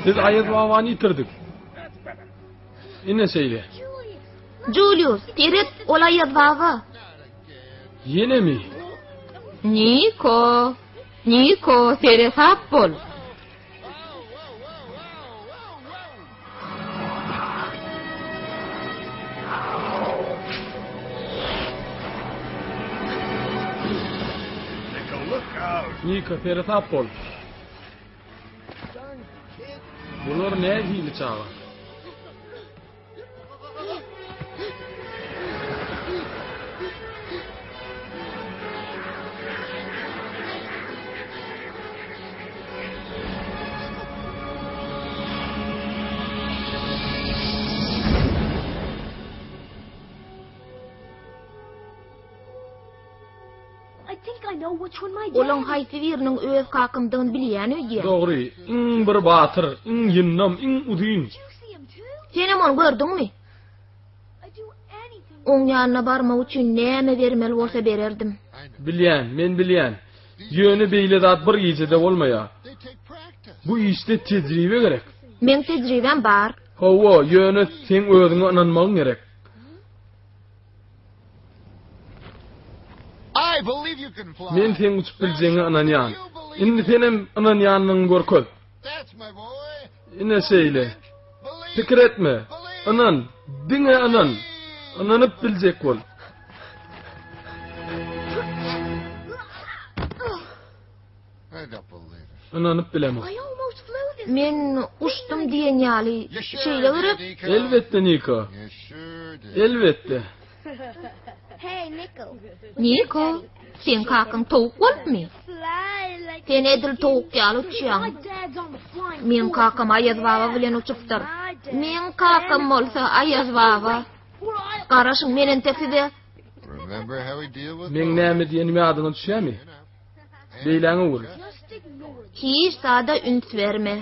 Biz Aýaz babany ýitirdik. Ine şeýle. Julius, seret, ol Aýaz baba. Ýenemi? Niko, Niko, seresap bol. Niko, seresap bol. Bular nähili çaga? Olaň haýsy biriniň öz kakamdygyny bilýän öýdýän. Dogry, iň bir batyr, iň ýyndam, iň uzyn. Senem ony gördüňmi? Oň ýanyna barmak üçin näme bermeli bolsa bererdim. Bilýän, men bilýän. Ýöne beýle zat bir gijede bolmaýar. Bu işde tejribe gerek. Meň tejribäm bar. Hawa, ýöne seň özüňe ynanmagyň gerek. Men seň uçup biljegiňe ynanýan. Indi senem ynanýanlygyňy görkez. Ine şeýle. Pikir etme. Ynan. Diňe ynan. Ynanyp biljek bol. Ynanyp bilemok. Men uçdum diýen ýaly, şeýle gerek? Elbetde, Niko. Elbetde. Niko, seň kakaň towuk bolupmy? Sen edil towuk ýaly uçýaň. Meň kakam Aýaz baba bilen uçupdyr. Meň kakam bolsa Aýaz baba. Garaşyň, men entek size Meň näme diýenim ýadyňa düşýärmi? Beýläňe öwür. Hiç zada üns berme.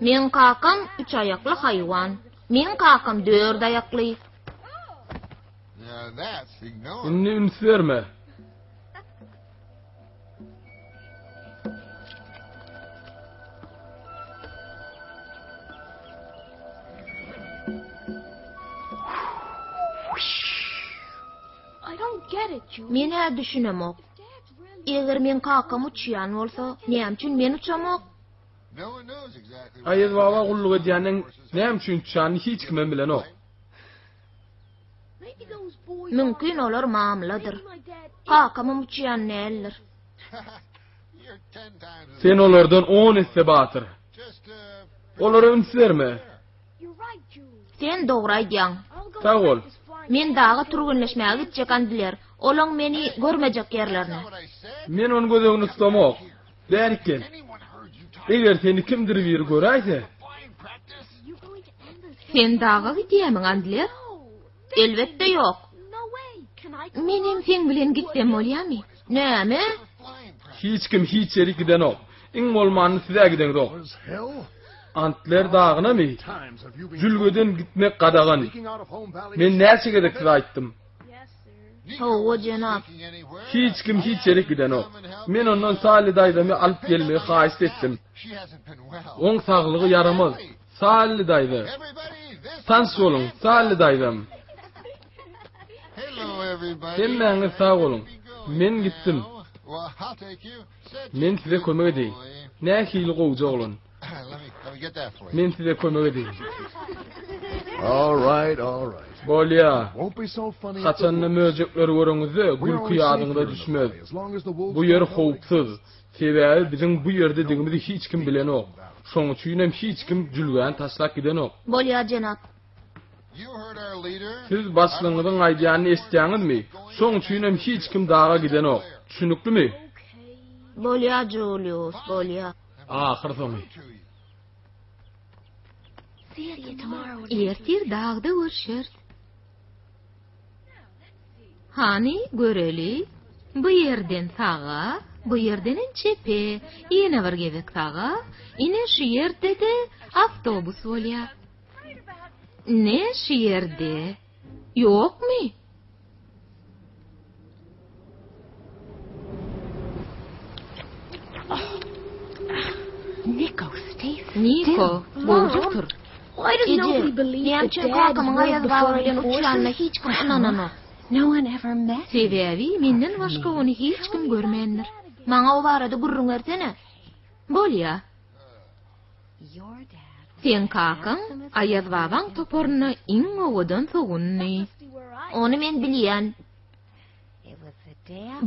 Meň kakam üç aýakly haýwan. Meň kakam dört aýakly. Indi üns berme. Men-ä düşünemok. Eger meň kakam uçýan bolsa, näme üçin men uçamok? Aýaz baba gulluk edýäniň näme üçin uçýanyny hiç kimem bilenok. Mümkin olar mamladyr. Kakamam uçýan däldir. Sen olardan on esse batyr. Olara üns berme. Sen dogry aýdýaň. Sag bol. Men daga türgenleşmäge gitjek Andler. Olaň meni görmejek ýerlerine. Men ony göz öňünde tutamok. Bärik gel. Eger seni kimdir biri göräýse. Sen daga gidýämiň, Andler? Elbetde ýok. Menem seň bilen gitsem bolýamy? Näme? Hiç kim hiç ýerik gidenok. Iň bolmanda siz-ä gideňzok. Antler dagynamy? Jülgeden gitmek gadagan. Men näçe gezek size aýtdym. Hawa, jenap. Hiç kim hiç ýerik gidenok. Men ondan Salli daýzamy alyp gelmegi haýyşt etdim. Oň saglygy ýaramaz. Salli daýza. Tans boluň, Salli daýzam. Hemmäňiz sag boluň. Men gitdim. Men size kömek edeýin. Nähili gowja oglan. Men size kömek edeýin. Bolýa. Haçanda möjekleri göreňizde, gülki ýadyňyza düşmez. Bu ýer howpsuz. Sebäbi biziň bu ýerdedigimizi hiç kim bilenok. Şoň üçinem hiç kim jülgäni taşlap gidenok. Bolýa, jenap. Siz başlygyňyzyň aýdýanyny eşidýäňizmi? Şoň üçinem hiç kim daga gidenok. Düşüniklimi? Bolýa, Julius, bolýa. Ahyrsoňy. Ertir dagda görşeris. Hany, göreli. Bu ýerden saga, bu ýerdenem çepe, ýene bir gezek saga, ine şu ýerde-de awtobus bolýar. Ine şu ýerde. Ýokmy? Niko, gowja tur. Eje, näme üçin kakamyň Aýaz baba bilen uçýanyna hiç kim ynananok? Sebäbi menden başga ony hiç kim görmändir. Maňa o barada gürrüň bersene. Bolýa. Seň kakaň Aýaz babaň toparynda iň owadan sugundy. Ony men bilýän.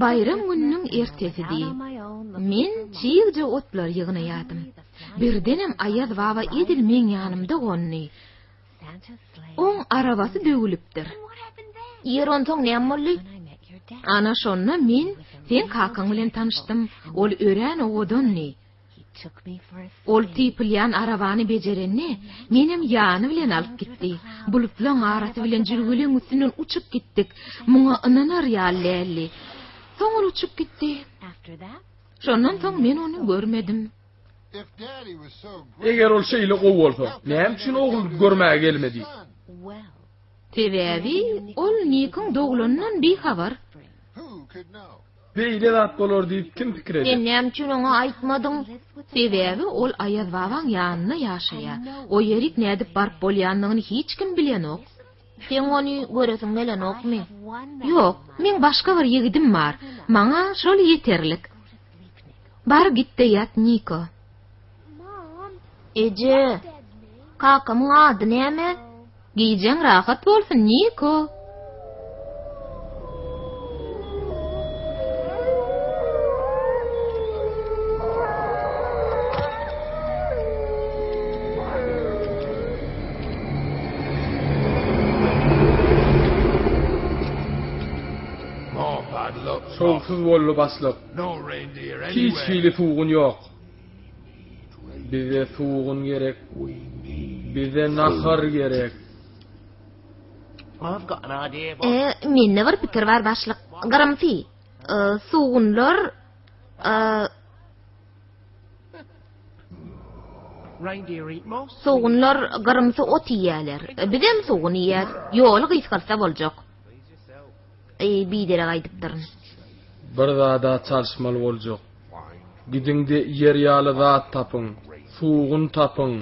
Baýram gününiň ertesidi. Men çigje otlar ýygnaýadym. Birdenem Aýaz baba edil meň ýanymda gondy. Oň arabasy döwülipdir. Ýeri onsoň näme boldy? Ana şonda men seň kakaň bilen tanyşdym. Ol örän owadandy. Ol typylýan arabany bejerende, menem ýany bilen alyp gitdi. Bulutlaň arasy bilen jülgeleň üstünden uçup gitdik. Muňa ynanar ýaly däldi. Soň ol uçup gitdi. Şondan soň men ony görmedim. Eger ol şeýle gowy bolsa, näme üçin ogul görmäge gelmedi? Sebäbi ol Nikiň doglanyndan bihabar. Beýle zat bolar diýip kim pikir eder? Sen näme üçin oňa aýtmadyň? Sebäbi ol Aýaz babaň ýanynda ýaşaýar. O ýerik nädip baryp bolýandygyny hiç kim bilenok. Seň ony göresiň gelenokmy? Ýok, meň başga bir ýigidim bar. Maňa şol ýeterlik. Bar git-de ýat, Niko. Eje, kakamyň ady näme? Gijäň rahat bolsun, Niko. Şowsuz boldy başlyk. Hiç hili sugun ýok. Bize sugun gerek. Bize nahar gerek. E, mende bir pikir bar başlyk. Gyrymsy. E, sugunlar e, Sugunlar gyrymsy ot iýýärler. Bizem sugun iýýäs. Ýoly gysgaltsa boljak. Eý, biderek aýdypdyryn. Bir zada çalyşmaly boljak. Gidiň-de iýer ýaly zat tapyň. Sugun tapyň.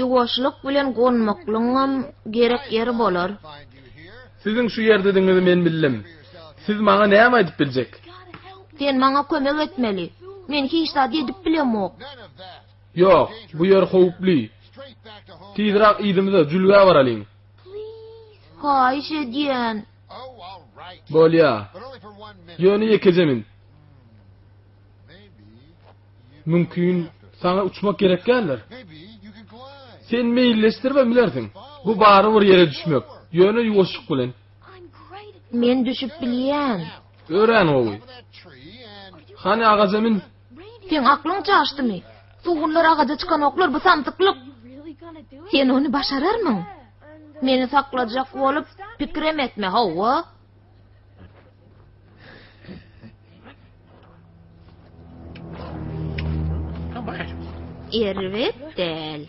Ýuwaşlyk bilen gonmaklygyňam gerek ýeri bolar. Siziň şu ýerdedigiňizi men bildim. Siz maňa näme aýdyp biljek? Sen maňa kömek etmeli. Men hiç zat edip bilemok. Ýok, bu ýer howply. Tizräk yzymyza, jülgä baralyň. Haýyş edýän. Bolýa. Ýöne ýekeje min. Mümkin, saňa uçmak gerek däldir. Sen meýilleşdiribem bilersiň. Bu barybir ýere düşmek. Ýöne ýuwaşlyk bilen. Men düşüp bilýän. Örän gowy. Hany agaja min. Seň aklyň çaşdymy? Sugunlar agaja çykanoklar, bu samsyklyk. Sen ony başararmyň? Meni saklajak bolup pikirem etme, hawa. Erbet däl.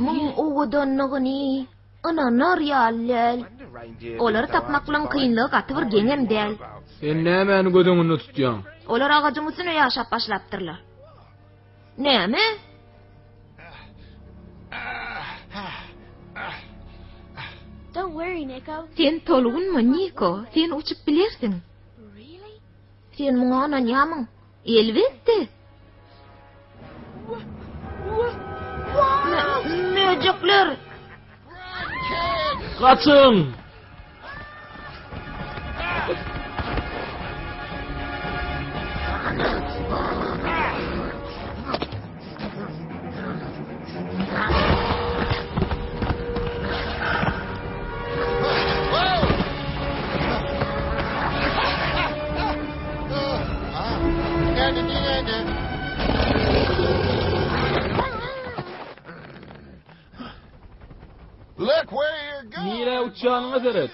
Muň owadanlygyny Ynanar ýaly däl. Olary tapmaklygyň kynlygy gaty bir geňem däl. Sen nämäni göz öňünde tutýaň? Olar agajyň üstüne ýaşap başlapdyrlar. Näme? Sen tolgunma, Niko. Sen uçup bilersiň. Sen muňa ynanýarmyň? Elbetde. Möjekler! Gaçyň! Nirä uçýanyňa seret.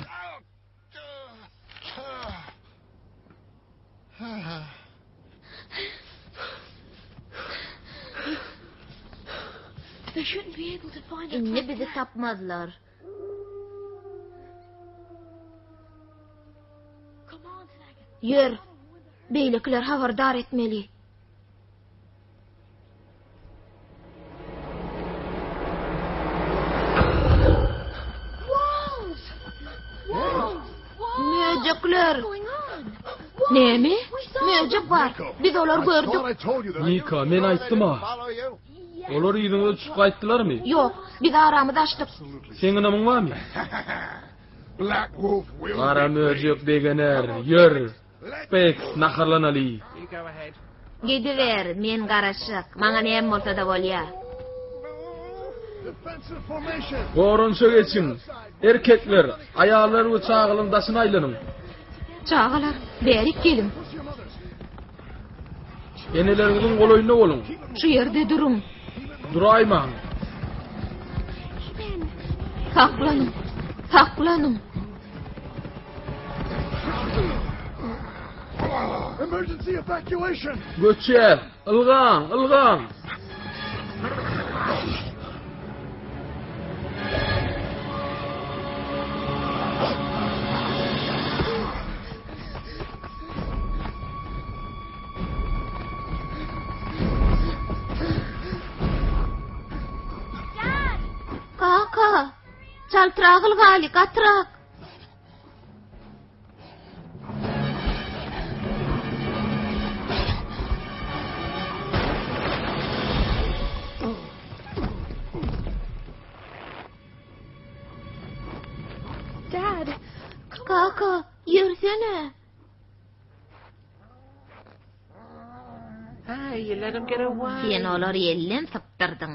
Indi bizi tapmazlar. Ýör, beýlekileri habardar etmeli. Möjekler! Näme? Möjek bar. Biz olary gördük. Nika, men aýtdym-a. Olar yzyňyza düşüp gaýtdylarmy? Ýok, biz aramyzy açdyk. Seň ynamyň barmy? Gara möjek begener. Ýör, Speks, naharlanaly. Gidiber, men garaşjak. Maňa näme bolsa-da bolýa. Goranyşa geçiň. Erkekler, aýallar we çagalaryň daşyna aýlanyň. Çagalar, bärik geliň. Eneleriňiziň golaýynda boluň. Şu ýerde duruň. Duraýmaň. Saklanyň. Saklanyň. Emergency evacuation. Göçýär. Ylgaň, ylgaň. Kaka, çaltrak ylgaly, gatyrak. Kaka, ýörsene. Sen olary elden sypdyrdyň.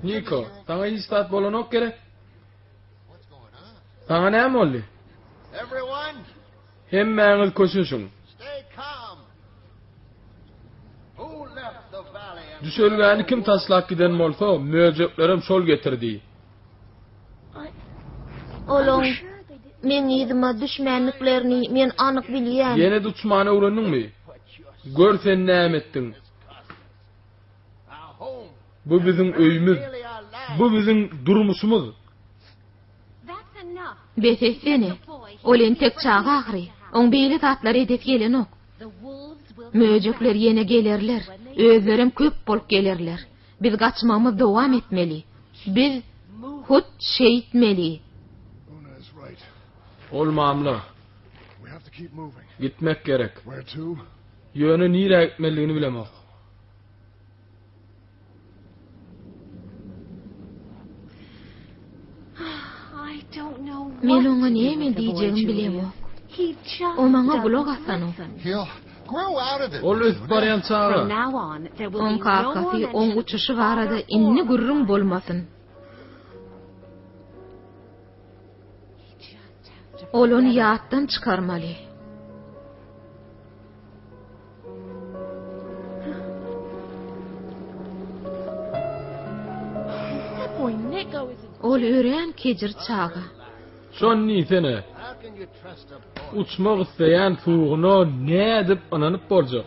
Niko, saňa hiç zat bolanok gerek? Saňa näme boldy? Hemmäňiz köşeşiň. Düşelgäni kim taşlap giden bolsa, möjeklerem şol getirdi. Olaň meň yzyma düşmänliklerini men anyk bilýän. Ýene-de uçmany öwrendiňmi? Gör sen näme etdiň? Bu biziň öýümiz. Bu biziň durmuşymyz. Bes etsene. Ol entek çaga ahyry. Oň beýle zatlary edesi gelenok. Möjekler ýene gelerler. Özlerem köp bolup gelerler. Biz gaçmagymyzy dowam etmeli. Biz hut şeýtmeli. Ol mamla. Gitmek gerek. Ýöne nirä gitmelidigini bilemok. Men oňa näme diýjegimi bilemok. O maňa gulak asanok. Ol ösüp barýan çaga. Oň kakasy oň uçuşy barada indi gürrüň bolmasyn. Ol ony ýatdan çykarmaly. Ol örän kejir çaga. Şony diýsene. Uçmak isleýän suwugyna nädip ynanyp boljak?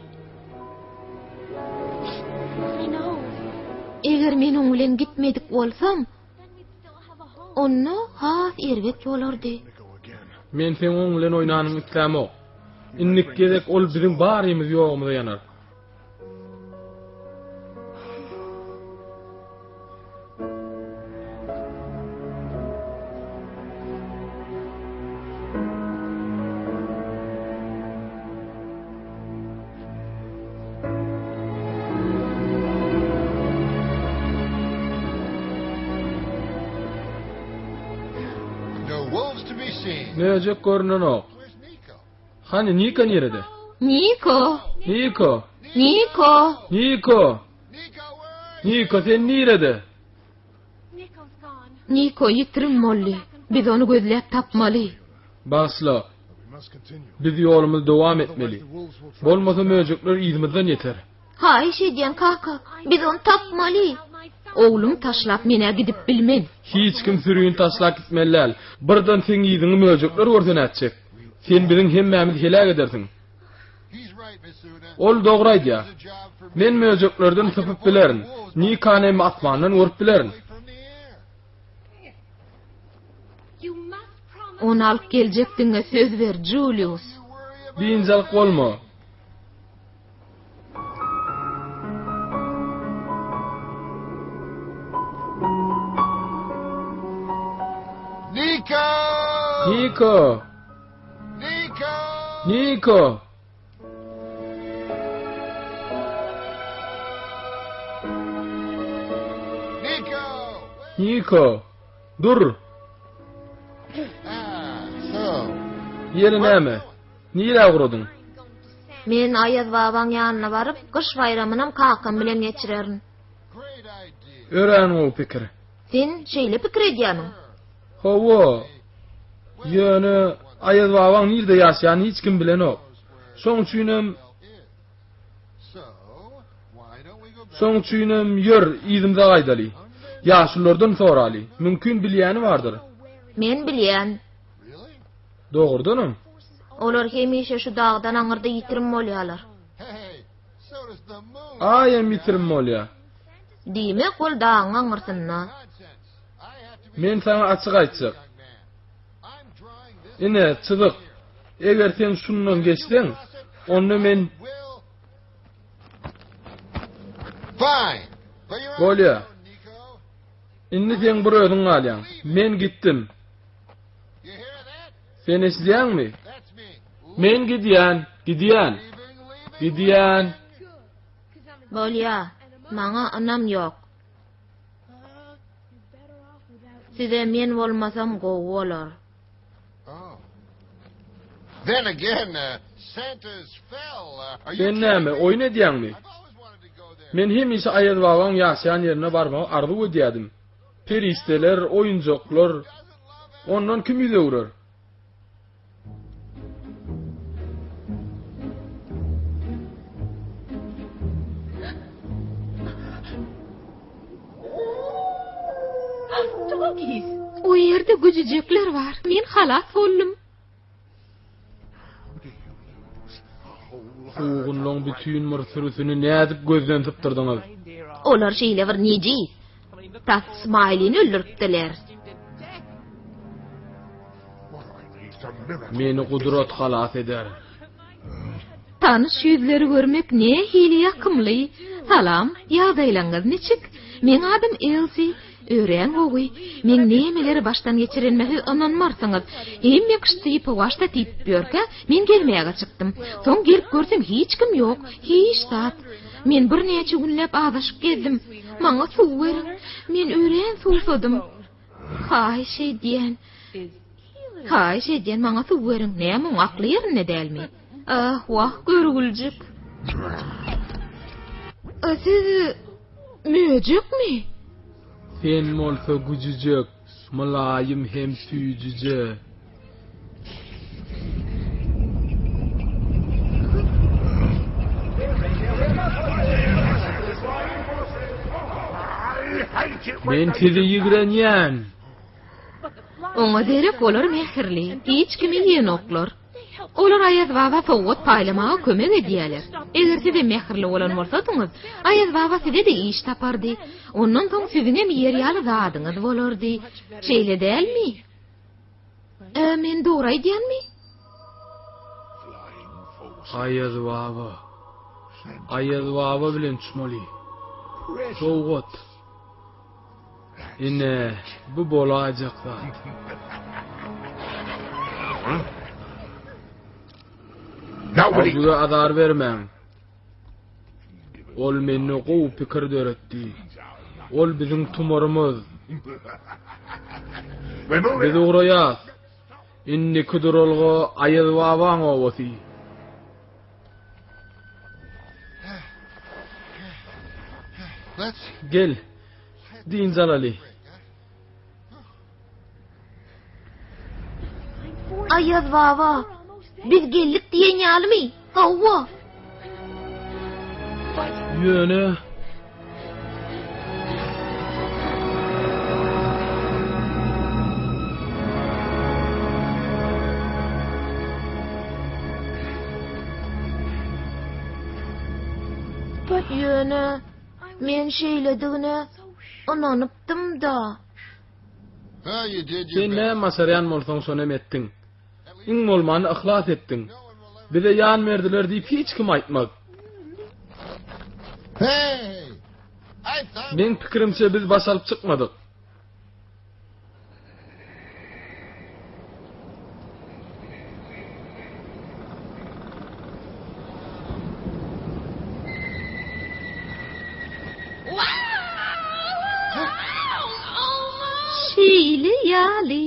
Eger men oň bilen gitmedik bolsam, onda has erbet bolardy. Men seň oň bilen oýnanyňy islämok. Indiki gezek ol biziň barymyz ýogumyza ýanar. Möjek görnenok. Hany Niko nirede? Niko! Niko! Niko! Niko! Niko sen nirede? Niko ýitirim boldy. Biz ony gözläp tapmaly. Bagyşla. Biz ýolumyzy dowam etmeli. Bolmasa möjekler yzymyzdan ýeter. Haýyş edýän kaka, biz ony tapmaly. Oglumy taşlap men-ä gidip bilmen. Hiç kim sürini taşlap gitmeli däl. Birden seň yzyňy möjekler görse nätjek? Sen biziň hemmämizi heläk edersiň. Ol dogry aýdýar. Men möjeklerden sypyp bilerin. Nikany hem asmandan görüp bilerin. Ony alyp geljekdigiňe söz ber, Julius. Biynjalyk bolma. Niko! Niko! Niko! Niko! Niko! Dur! Ýeri näme? Nirä ugradyň? Men Aýaz babaň ýanyna baryp, gyş baýramynam kakam bilen geçirerin. Örän gowy pikir. Sen şeýle pikir edýärmiň? Hawa. Ýöne Aýaz babaň nirde ýaşaýanyny hiç kim bilenok. Şoň üçinem Şoň üçinem ýör, yzymyza gaýdaly. Ýaşululardan soraly. Mümkin bilýäni bardyr. Men bilýän. Dogrudanam? Olar hemişe şu dagdan aňyrda ýitirim bolýarlar. Aýam ýitirim bolýar. Diýmek, ol dagyň aňyrsynda. Men saňa açyk aýtjak. Ine, çyzyk. Eger sen şundan geçseň, onda men... Bolýa. Indi seň bir özüň galýaň. Men gitdim. Sen eşidýäňmi? Men gidýän, gidýän. Gidýän. Bolýa. Maňa ynam ýok. Size men bolmasam gowy bolar. Sen näme, oýun edýäňmi? Men hemişe Aýaz babaň ýaşaýan ýerine barmagy arzuw edýärdim. Perişdeler, oýunjaklar. Ondan kim ýüz öwrer? O ýerde güjüjekler bar. Men halas boldum. Sugunlaň bütin bir sürüsini nädip gözden sypdyrdyňyz? Olar şeýle bir nejis. Tas Smaýlini öldüripdiler. Meni gudrat halas eder. Tanyş ýüzleri görmek nähili ýakymly. Salam, ýagdaýlaryňyz niçik? Meň adym Elsi. Örän gowy. Meň nämeleri başdan geçirenime siz ynanmarsyňyz. Hemme kişi sypawaçda typyp ýörkä, men gezmäge çykdym. Soň gelip görsem hiç kim ýok, hiç zat. Men birnäçe günläp azaşyp gezdim. Maňa suw beriň. Men örän suwsadym. Haýyş edýän. Haýyş edýän, maňa suw beriň. Näme oň akly ýerinde dälmi? Ah, wah, görgüljik. A siz möjekmi? Sen bolsa güjüjek, mylaýym hem süýjüje. Men sizi ýigrenýän. Oňa derek olar mähirli, hiç kimi iýenoklar. Olar Aýaz baba sowgat paýlamaga kömek edýärler. Eger sizem mähirli bolan bolsadyňyz, Aýaz baba size-de iş tapardy. Ondan soň siziňem iýer ýaly zadyňyz bolardy. Şeýle dälmi? E, men dogry aýdýanmy? Aýaz baba. Aýaz baba bilen uçmaly. Sowgat. Ine, bu bolaýjak zat. Awjyga azar bermäň. Ol mende gowy pikir döretdi. Ol biziň tumarymyz. Biz ugraýas. Indiki duralga Aýaz babaň obasy. Gel, dynç alaly. Aýaz baba! Biz geldik diýen ýalymy? Hawa. Ýöne... Ýöne men şeýledigine ynanypdym-da. Sen näme başarýan bolsaň şony hem etdiň. Iň bolmanda yhlas etdiň. Bize ýan berdiler diýip hiç kim aýtmaz. Meň pikirimçe biz baş alyp çykmadyk. Şeýle ýaly.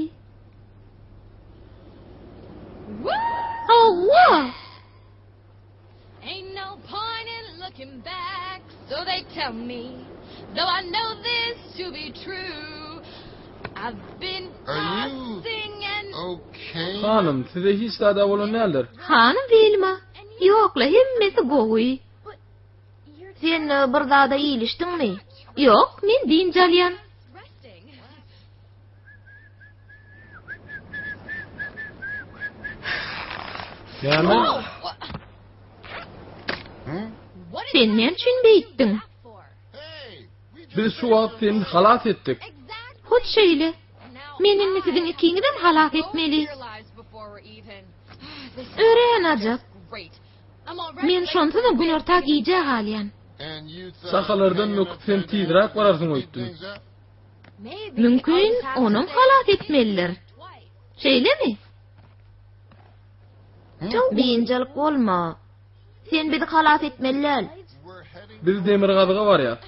Hawa! Ain't no point in looking back, so they tell me. Though I know this to be true. I've been tossing and Okay. Hanym, size hiç zada bolan däldir. Hanym Wilma, ýok-la, hemmesi gowy. Sen e, bir zada ilişdiňmi? Ýok, men dynç alýan. resting. Näme? Sen näme üçin beýtdiň? Biz şu wagt seni halas etdik. Hut şeýle. Men indi siziň ikiňizem halas etmeli. Örän ajap. Men şonsuzam günorta gijä galýan. Şahalardan böküp sen tizräk bararsyň öýtdüm. Mümkin, onam halas etmelidir. Şeýlemi? Biynjalyk bolma. Sen bizi halas etmeli däl. Biz demirgazyga barýas.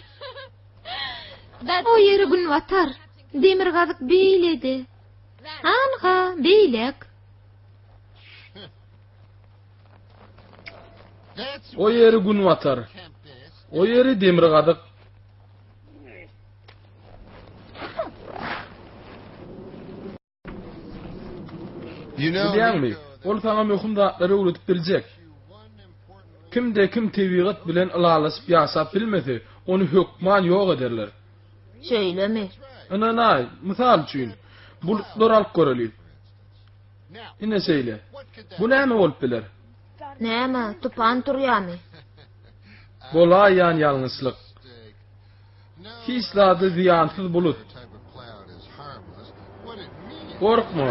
O ýeri günbatar. Demirgazyk beýlede. Anha, beýlek. O ýeri günbatar. O ýeri demirgazyk. Bilýäňmi, ol saňa möhüm zatlary öwredip biljek. Kimde-kim tebigat bilen ylalaşyp ýaşap bilmese, ony hökman ýok ederler. Şeýlemi? Ynanaý, mysal üçin, bulutlary alyp göreli. Ine şeýle. Bu näme bolup biler? Näme, tupan turýamy? Bolaýýan ýalňyşlyk. Hiç zady zyýansyz bulut. Gorkma.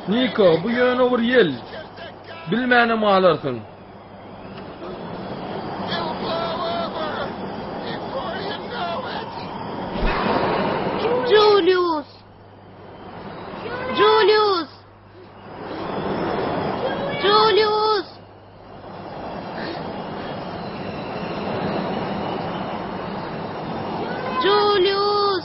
Niko, bu ýöne bir ýel. Bilmänem galarsyň. Julius! Julius! Julius! Julius!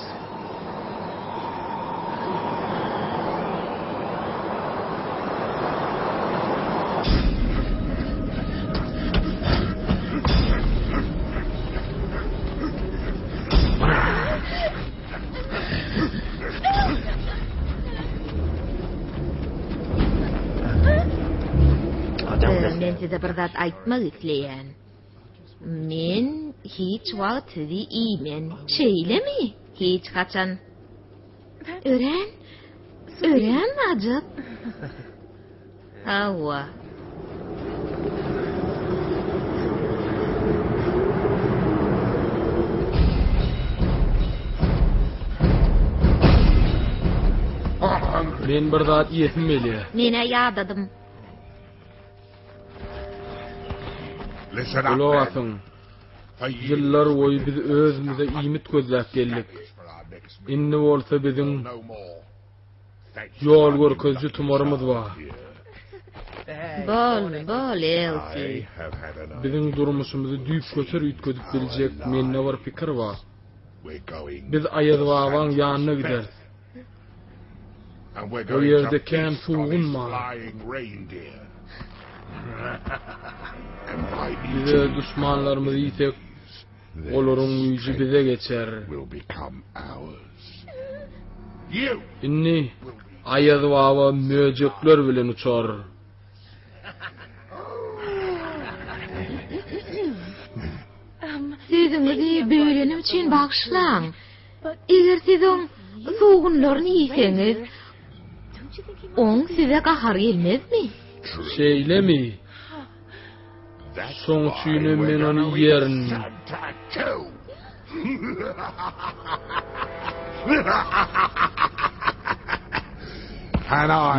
Men size bir zat aýtmak isleýän. Men hiç wagt sizi iýmen. Şeýlemi? Hiç haçan. Örän, örän ajap. Hawa. Men bir zat iýesim gelýär. Men-ä ýadadym. Gulak asyň. Ýyllar boýy biz özümize iýmit gözläp geldik. Indi bolsa biziň Ýol görkeziji tumarymyz bar. Bol, bol, Elsi. Biziň durmuşymyzy düýpgöter üýtgedip biljek mende bir pikir bar. Biz Aýaz babaň ýanyna gideris. O ýerde kän suwgun bar. Biz öz duşmanlarymyzy iýsek, Olaryň güýji bize geçer. Indi. Aýaz baba möjekler bilen uçar. Sözüňizi bölenim üçin bagyşlaň. Eger siz oň sugunlaryny iýseňiz, oň size gahary gelmezmi? Şeýlemi? Şoň üçinem men ony iýerin.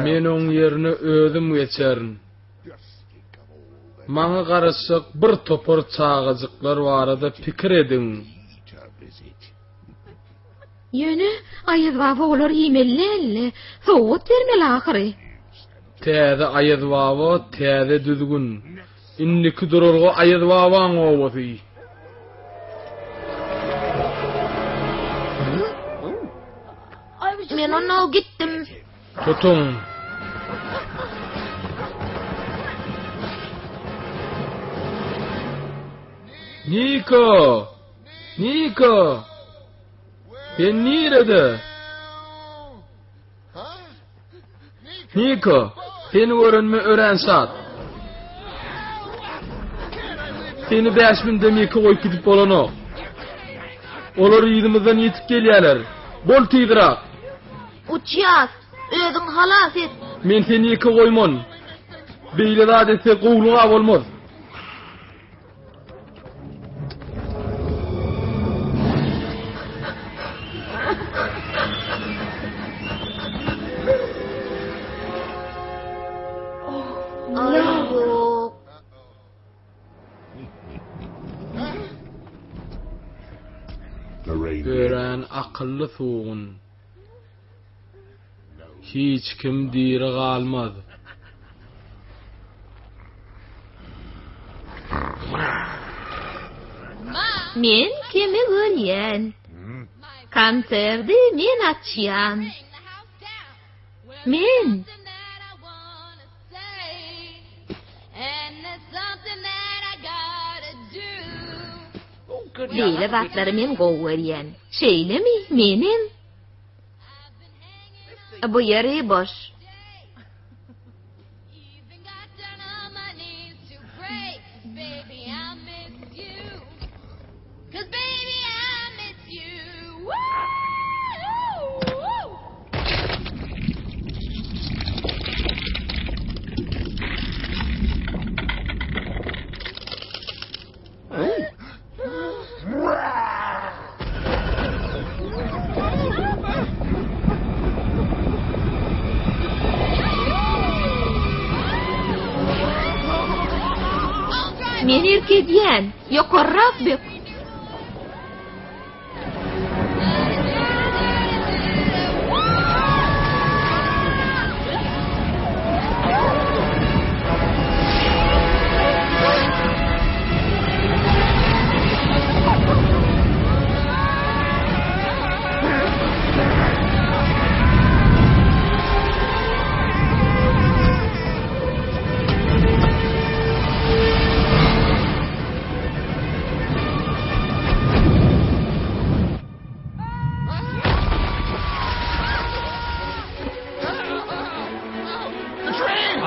Men oň ýerine özüm geçerin. Maňa garaşjak bir topar çagajyklar barada pikir ediň. Ýöne Aýaz baba olary iýmeli däldi, sowgat bermeli ahyry. Täze Aýaz baba, täze düzgün. Indiki duralga Aýaz babaň obasy. Men onda gitdim. Tutuň. Niko! Niko! Sen nirede? Niko, seni görenime örän şat. Seni 5000-den ýeke goýup gidip bolanok. Olar yzymyzdan ýetip gelýärler. Bol tizräk. Uçýas. Özüň halas et. Men seni ýeke goýman. Beýle zat etse gowluga bolmaz. Aý, ýok. Örän akylly sugun. Hiç kim diri galmaz. Men kimi görýän? Konserdi men açýan. Men. Beýle zatlary men gowy görýän. Şeýlemi? Menem. Bu ýeri boş. Men erk edýän. Ýokarrak bök.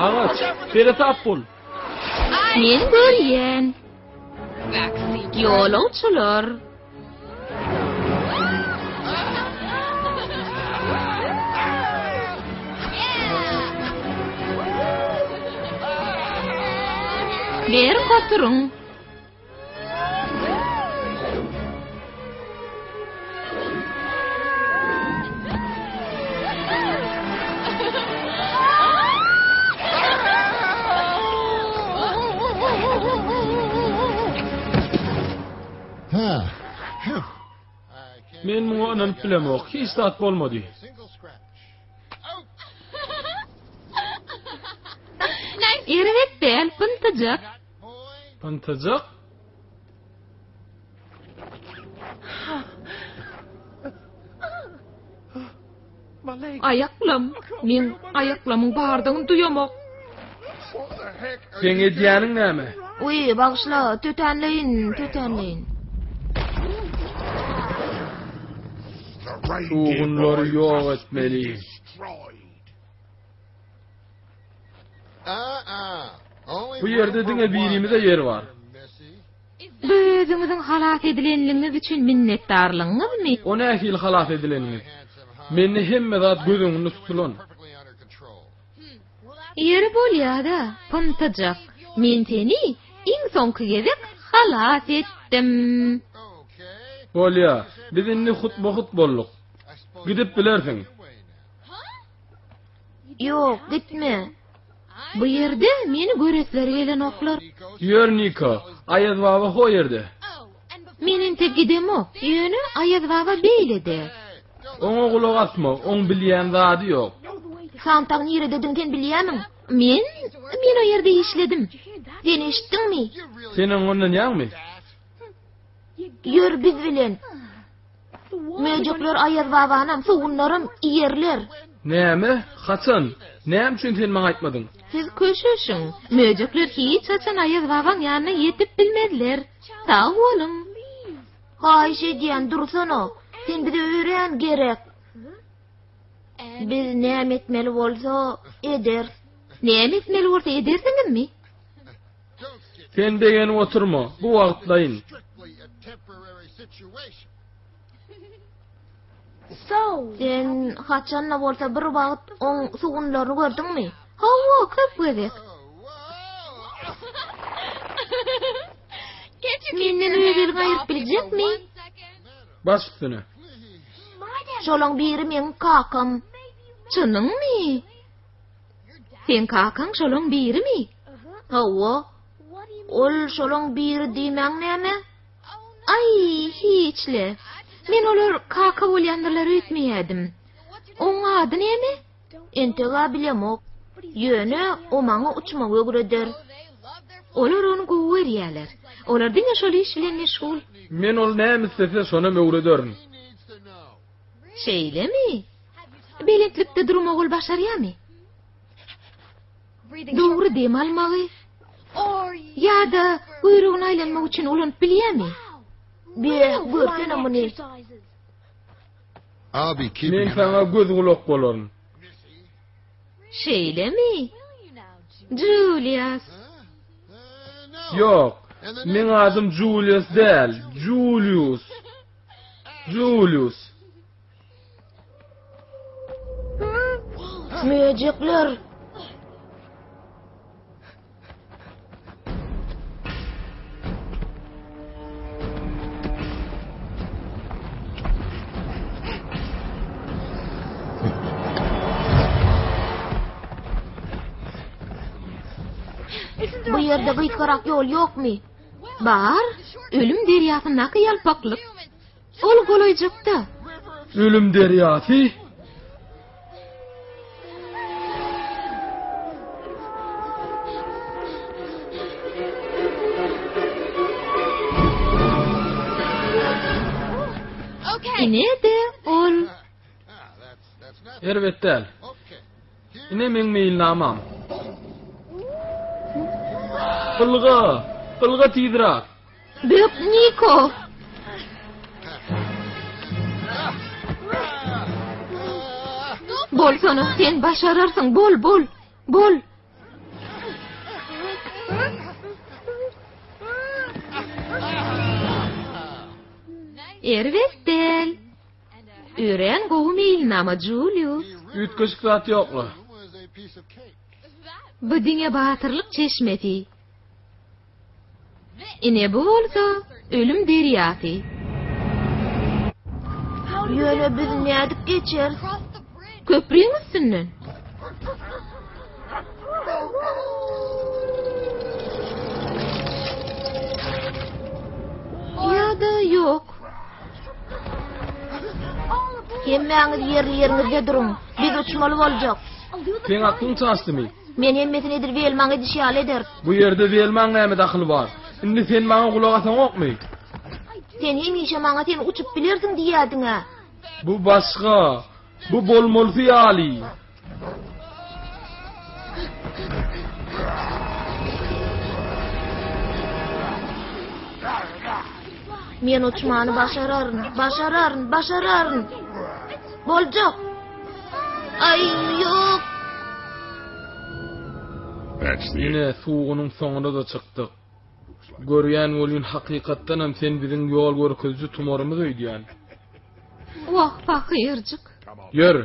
Agaç, seresap bol. Men görýän. Ýolagçylar. Berk oturyň. Men muňa ynanyp bilemok. Hiç zat bolmady. Erbet däl, pyntyjak. Pyntyjak? Aýaklam, men aýaklamyň bardygyny duýamok. Seň edýäniň näme? Uý, bagyşla, tötänleýin, tötänleýin. Sugunlary ýok etmeli. Bu ýerde diňe birimize ýer bar. Bu özüňiziň halas edilenligiňiz üçin minnetdarlygyňyzmy? O nähili halas edilenimiz? Mende hemme zat göz öňünde tutulan. Ýeri bolýa-da, pyntyjak. Men seni iň soňky gezek halas etdim. Bolýa, biz indi hutba-hut bolduk. Gidip bilersiň. Ýok, gitme. Bu ýerde meni göresleri gelenoklar. Ýör, Niko, Aýaz baba ho ýerde. Men entek gidemok, ýöne Aýaz baba beýlede. Oňa gulak asma, oň bilýän zady ýok. Santaň nirededigini sen bilýämiň? Men, men o ýerde işledim. Sen eşitdiňmi? Sen oňa ynanýaňmy? Ýör biz bilen. Möjekler Aýaz babanam, sugunlaram iýerler. Näme? Haçan? Näme üçin sen maňa aýtmadyň? Siz köşeşiň. Möjekler hiç haçan Aýaz babaň ýanyna ýetip bilmezler. Sag boluň. Haýyş edýän, dursana. Sen bize örän gerek. Biz näme etmeli bolsa, ederis. Näme etmeli bolsa edersiňizmi? Sen begenip oturma, bu wagtlaýyn. Sen haçan-da bolsa bir wagt oň sugunlaryny gördüňmi? Hawa, köp gezek. Menden öz eliňi aýryp biljekmi? Baş üstüne. Şolaň biri meň kakam. Çynyňmy? Seň kakaň şolaň birimi? Hawa. Ol şolaň biri diýmäň näme? Aý, hiç-le. Men olar kaka bolýandyrlar öýtmeýädim. Oň ady näme? Enteg-ä bilemok. Ýöne o maňa uçmagy öwreder. Olar ony gowy görýärler. Olar diňe şol iş bilen meşgul. Men ol näme islese, şonam öwrederin. Şeýlemi? Belentlikde durmagy ol başarýarmy? Dogry dem almagy ýa-da guýrugyny aýlanmak üçin ulanyp bilýärmi? Be, görsene muny. Men saňa göz-gulak bolaryn. Şeýlemi? Julius. Ýok, meň adym Julius däl, Julius. Julius. Möjekler. Bu ýerde gysgarak ýol ýokmy? Bar, ölüm derýasyndaky ýalpaklyk. Ol golaýjakda. Ölüm derýasy? Ine-de ol. Erbet däl. Ine meň meýilnamam. Ylga! Ylga tizräk! Bök Niko! Bolsana, sen başararsyň, bol, bol, bol. Erbet däl. Örän gowy meýilnama, Julius. Üýtgeşik zat ýok-la. Bu diňe batyrlyk çeşmesi. Ine bu bolsa ölüm derýasy. Ýöne biz nädip geçeris? Köprüň üstünden. Ýa-da ýok. Hemmäňiz ýerli-ýeriňizde duruň. Biz uçmaly boljak. Seň aklyň çaşdymy? Men hemmesini edil Welmaň edişi ýaly ederin. Bu ýerde Welmaň näme dahyly bar? Indi sen maňa gulak asaňokmy? Sen hemişe maňa sen uçup bilersiň diýýärdiň-ä. Bu başga. Bu bolmalysy ýaly. Men uçmany başararyn, başararyn, başararyn. Boljak. Aý, ýok. Ine, suwugynyň soňuna-da çykdyk. Görýän welin hakykatdanam sen biziň ýol görkeziji tumarymyz öýdýän. Wah, pahyrjyk. Ýör,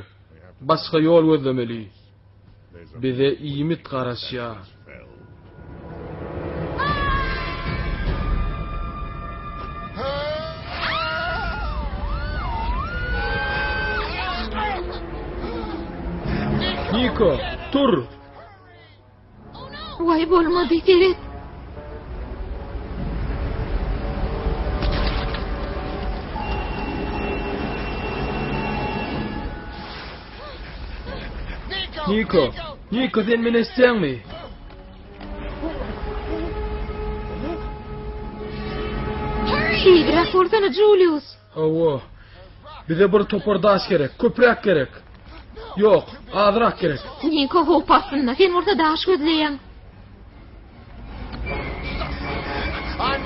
başga ýol gözlemeli. Bize iýmit garaşýar. Niko, tur! Waý bolmady, seret. Niko, Niko sen meni eşitýäňmi? Tizräk bolsana, Julius. Hawa. Bize bir topar daş gerek, köpräk gerek. Ýok, azrak gerek. Niko howp astynda, sen bolsa daş gözleýäň.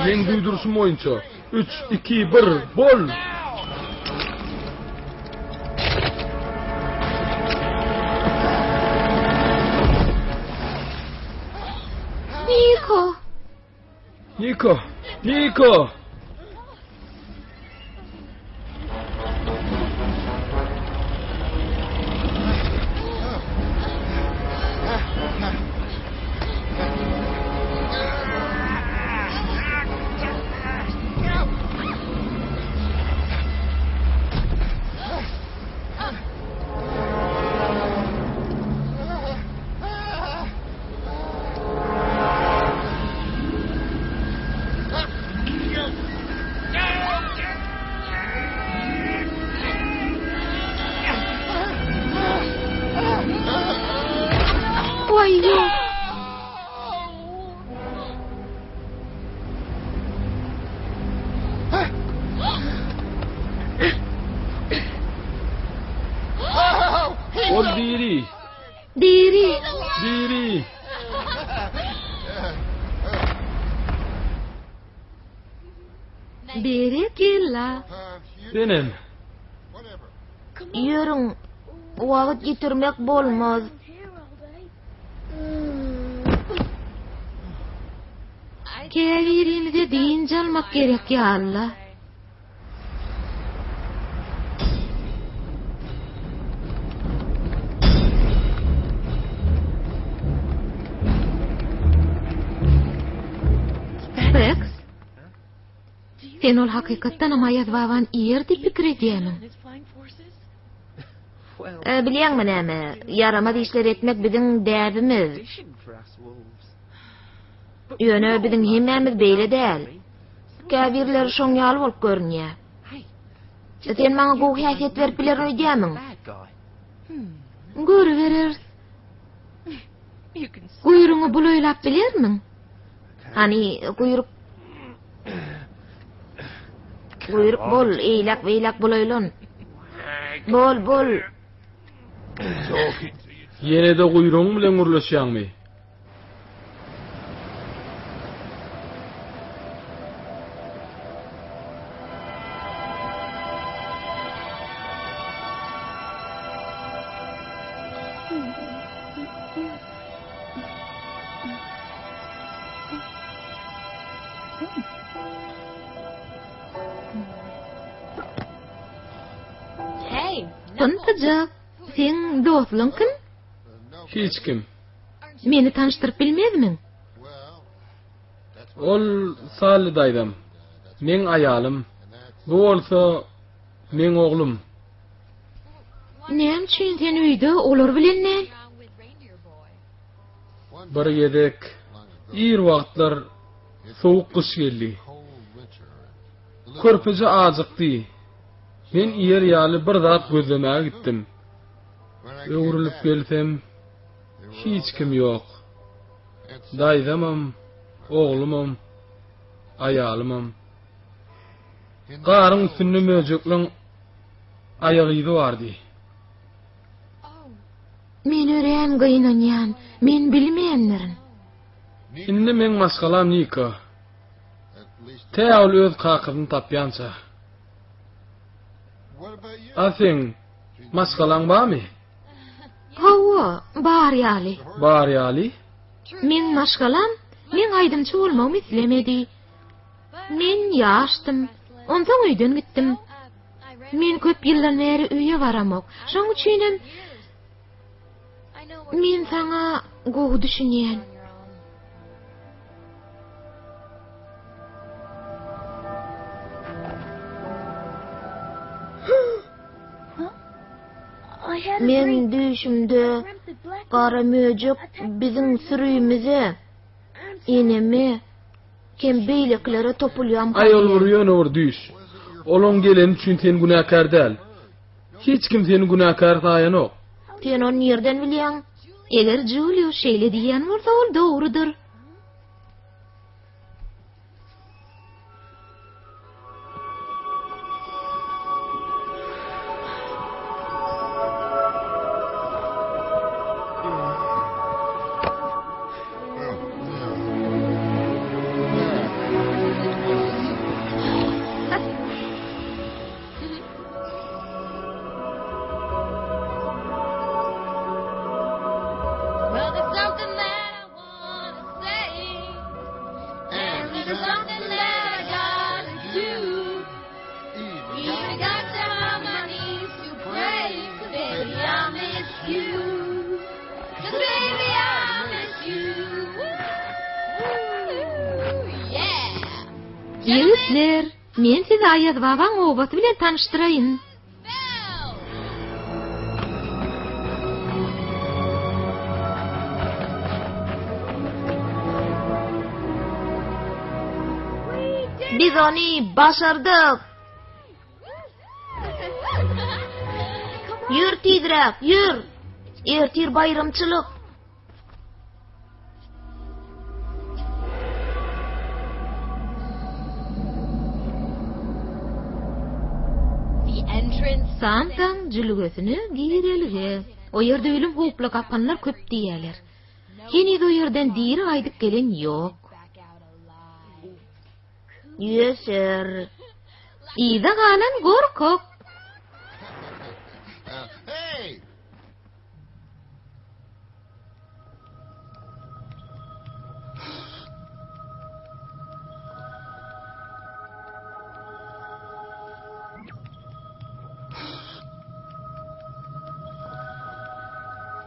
Meň duýduryşym boýunça, üç, iki, bir, bol! Niko! Niko! Niko! Waý ýok. Ol diri. Diri. Diri. Berekella. Senem. Ýörüň, wagt ýitirmek bolmaz. Käbirimize dynç almak gerek ýaly-la. Speks? Sen ol hakykatdanam Aýaz babany iýer diýip pikir edýärmiň? E, bilýäňmi näme, ýaramaz işler etmek biziň däbimiz. Ýöne biziň hemmämiz beýle däl. Käbirleri şoň ýaly bolup görünýär. Sen maňa gowy häsiýet berip bilerin öýdýärmiň? Görübereris. Guýrugyňy bulaýlap bilermiň? Hany, guýruk... Guýruk bol, eýläk-beýläk bulaýlan. Bol, bol. Ýene-de guýrugyň bilen gürleşýäňmi? Pyntyjak, seň dostlaň kim? Hiç kim. Meni tanyşdyryp bilmezmiň? Ol Salli daýzam. Meň aýalym. Bu bolsa meň oglum. Näme üçin sen öýde olar bilen däl? Bir gezek ir wagtlar sowuk gyş geldi. Körpeje ajykdy. Men iýer ýaly bir zat gözlemäge gitdim. Öwrülip gelsem, hiç kim ýok. Daýzamam, oglumam, aýalymam. Garyň üstünde möjekleň aýak yzy bardy. Men örän gynanýan, men bilmändirin. Indi meň maşgalam Niko. Tä ol öz kakasyny tapýança. A seň maşgalaň barmy? Hawa, bar ýaly. Bar ýaly? Meň maşgalam meň aýdymçy bolmagymy islemedi. Men ýaşdym. Onsoň öýden gitdim. Men köp ýyldan bäri öýe baramok. Şoň üçinem men saňa gowy düşünýän. Men düýşümde gara möjek biziň sürimize, eneme hem beýlekilere topulýan Aý ol bir ýöne bir düýş. Olaň geleni üçin sen günäkär däl. Hiç kim seni günäkär saýanok. Sen ony nirden bilýäň? Eger Julio şeýle diýýän bolsa ol dogrudyr. Ýigitler, men sizi Aýaz babaň obasy bilen tanyşdyraýyn. Biz ony başardyk. Ýör tizräk, ýör. Ertir baýramçylyk. Santaň jülgesine girelge. O ýerde ölüm howply gapanlar köp diýýärler. Heniz o ýerden diri gaýdyp gelen ýok. Ýöser. Yza galan gorkak.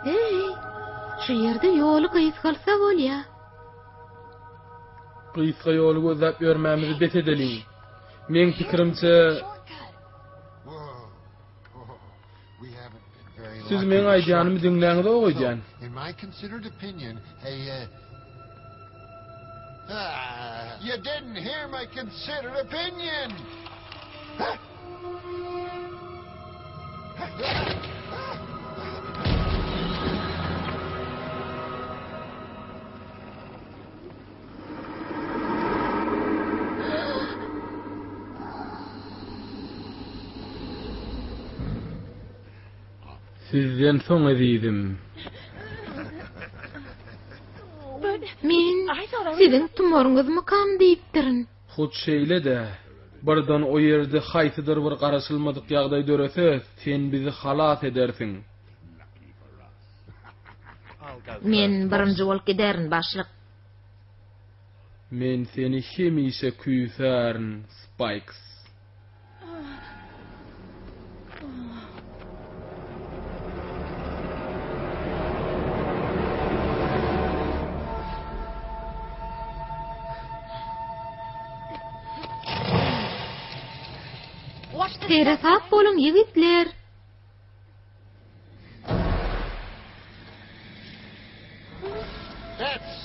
Heý, şu ýerde ýoly gysgalsa bolýa. Gysga ýoly gözläp ýörmämizi bes edeliň. Meň pikirimçe, Siz meň aýdýanymy diňläňizok öýdýän. Sizden soň ezizim. Men siziň tumaryňyzmykam diýipdirin. Hut şeýle-de. Birden o ýerde haýsydyr bir garaşylmadyk ýagdaý dörese, sen bizi halas edersiň. Men birinji bolup giderin, başlyk. Men seni hemişe küýsärin, Spaýks. Seresap boluň, ýigitler!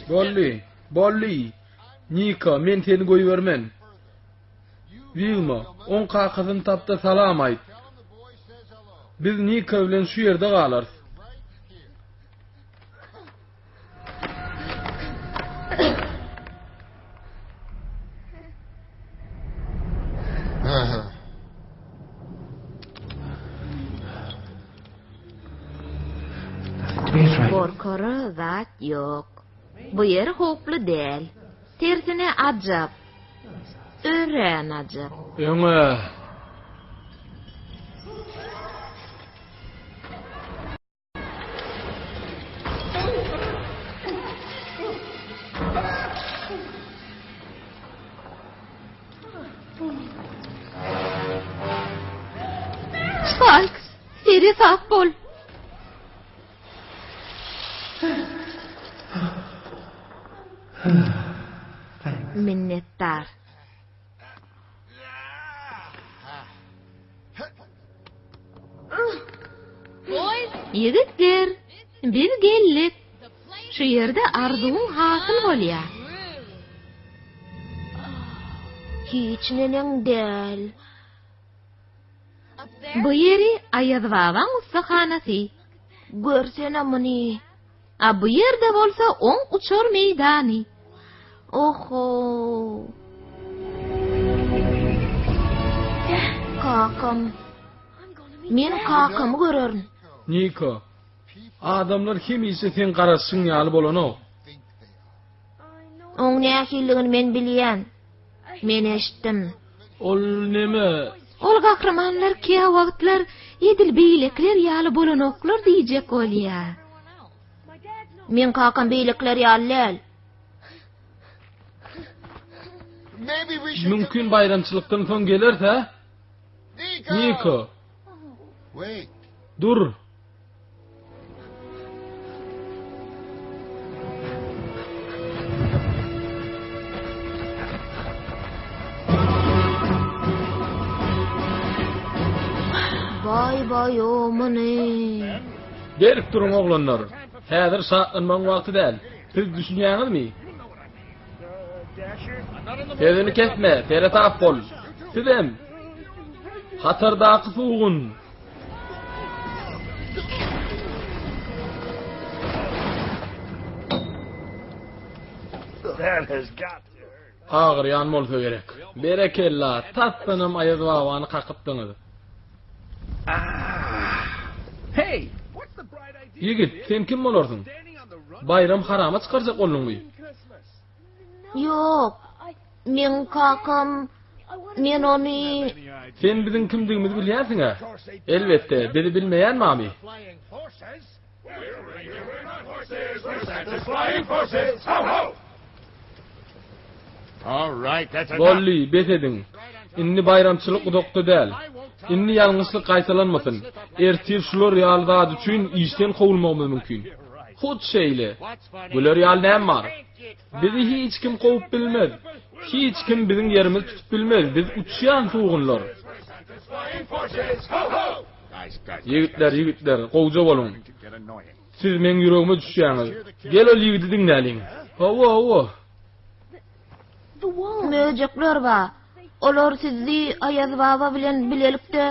Boldy, boldy. Niko, men seni goýbermen. Wilma, oň kakasyny tap-da salam aýt. Biz Niko bilen şu ýerde galarys. Gorkara zat ýok. Bu ýer howply däl. Tersine ajap. Örän ajap. Öňe! Seresap bol. Minnetdar. Ýigitler, biz geldik. Şu ýerde arzuwyň hasyl bolýar. Hiç neneň däl. Bu ýeri Aýazbabaň ussahanasy. Görsene muny. A bu ýerde bolsa oň uçar meýdany. Oho. Kakam. Men kakamy görerin. Niko, adamlar hemişe seň garaşyň ýaly bolanok. Oň nähilidigini men bilýän. Men eşitdim. Ol neme? Ol gahrymanlar käwagtlar edil beýlekiler ýaly bolanoklar diýjek bolýa. Meň kakam beýlekiler ýaly däl. Mümkin baýramçylykdan soň geleris, hä? Niko. Dur. Baý baý o muny. Berk duruň oglanlar. Häzir şatlanmagyň wagty däl. Siz düşünýäňizmi? Sözüni kesme, seresap bol. Sizem. Hatardaky sugun. Agyrýan bolsa gerek. Berekella, tasdanam Aýaz babany kakypdyňyz. Ýigit, sen kim bolarsyň? Baýram harama çykarjak bolduňmy? Ýok. Meň kakam men ony Sen biziň kimdigimizi bilýänsiň-ä? Elbetde, bizi bilmeýän barmy? Boldy, bes ediň. Indi baýramçylyk uzakda däl. Indi ýalňyşlyk gaýtalanmasyn. Ertir şular ýaly zat üçin işden kowulmagymyz mümkin. Hut şeýle. Güler ýaly näme bar? Bizi hiç kim kowup bilmez. Hiç kim biziň ýerimizi tutup bilmez. Biz uçýan sugunlar. Ýigitler, ýigitler, gowja boluň. Siz meň ýüregime düşýäňiz. Gel ol ýigidi diňläliň. Hawa, hawa. Möjekler bar. Olar sizi Aýaz baba bilen bilelikde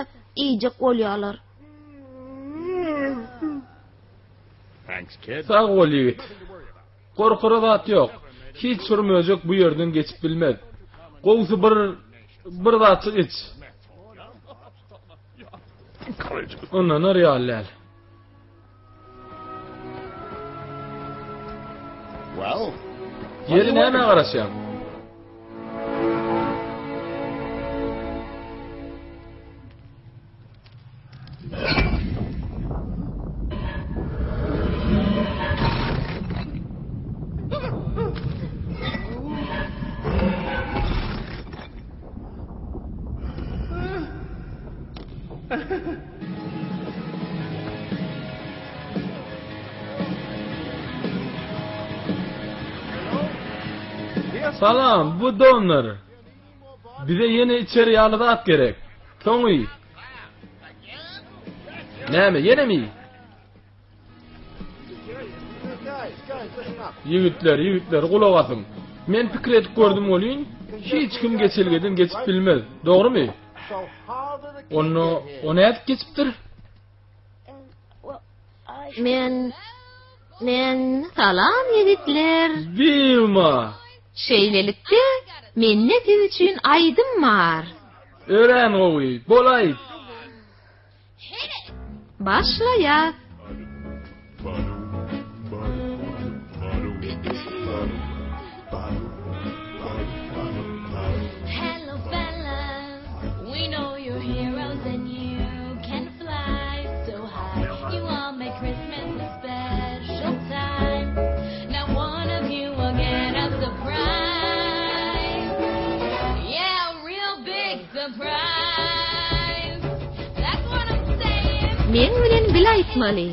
iýjek bolýarlar. Sag bol ýigit. Gorkara zat ýok. Hiç bir möjek bu ýerden geçip bilmez. Gowusy bir bir zatjyk iç. Ynanar ýaly däl. Ýeri nämä garaşýaň? Salam, bu Donner. Bize ýene içer ýaly zat gerek. Soňy. Näme, ýenemi? Ýigitler, ýigitler, gulak asyň. Men pikir edip gördüm welin, hiç kim geçelgeden geçip bilmez. Dogrumy? Onda o nädip geçipdir? Men men salam ýigitler. Wilma! Şeýlelikde, mende siz üçin aýdym bar. Örän gowy, bolaýt. Başlaýas. Hello fellas, we know you're heroes and you can fly so high. You all make Christmas a special time. Now one of you will get a surprise. Yeah, a real big surprise. That's what I'm saying. Meň bilen bile aýtmaly.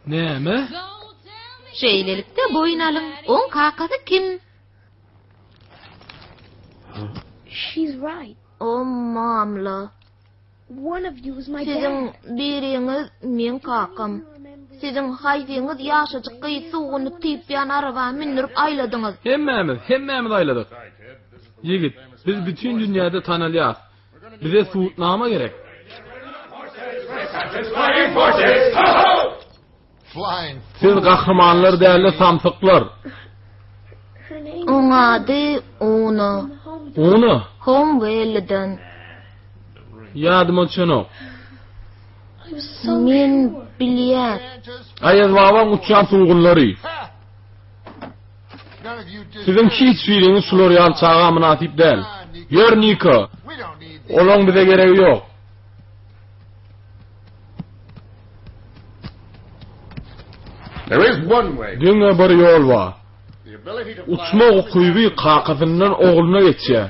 Näme? Şeýlelikde boýun alyň, oň kakasy kim? O mamla. Siziň biriňiz meň kakam. Siziň haýsyňyz ýaşajyk gyz suguny typýan araba mündürip aýladyňyz? Hemmämiz, hemmämiz aýladyk. Ýigit, biz bütin dünýäde tanalýas. Bize subutnama gerek. Siz gahrymanlar däl-de samsyklar. Oň ady Una. Una? Homwelliden. Ýadyma düşenok. Men bilýän. Aýaz babaň uçýan sugunlary. Siziň hiç biriňiz şular ýaly çaga mynasyp däl. Ýör, Niko. Olaň bize geregi ýok. Diňe bir ýol bar. Uçmak ukyby kakasyndan ogluna geçýär.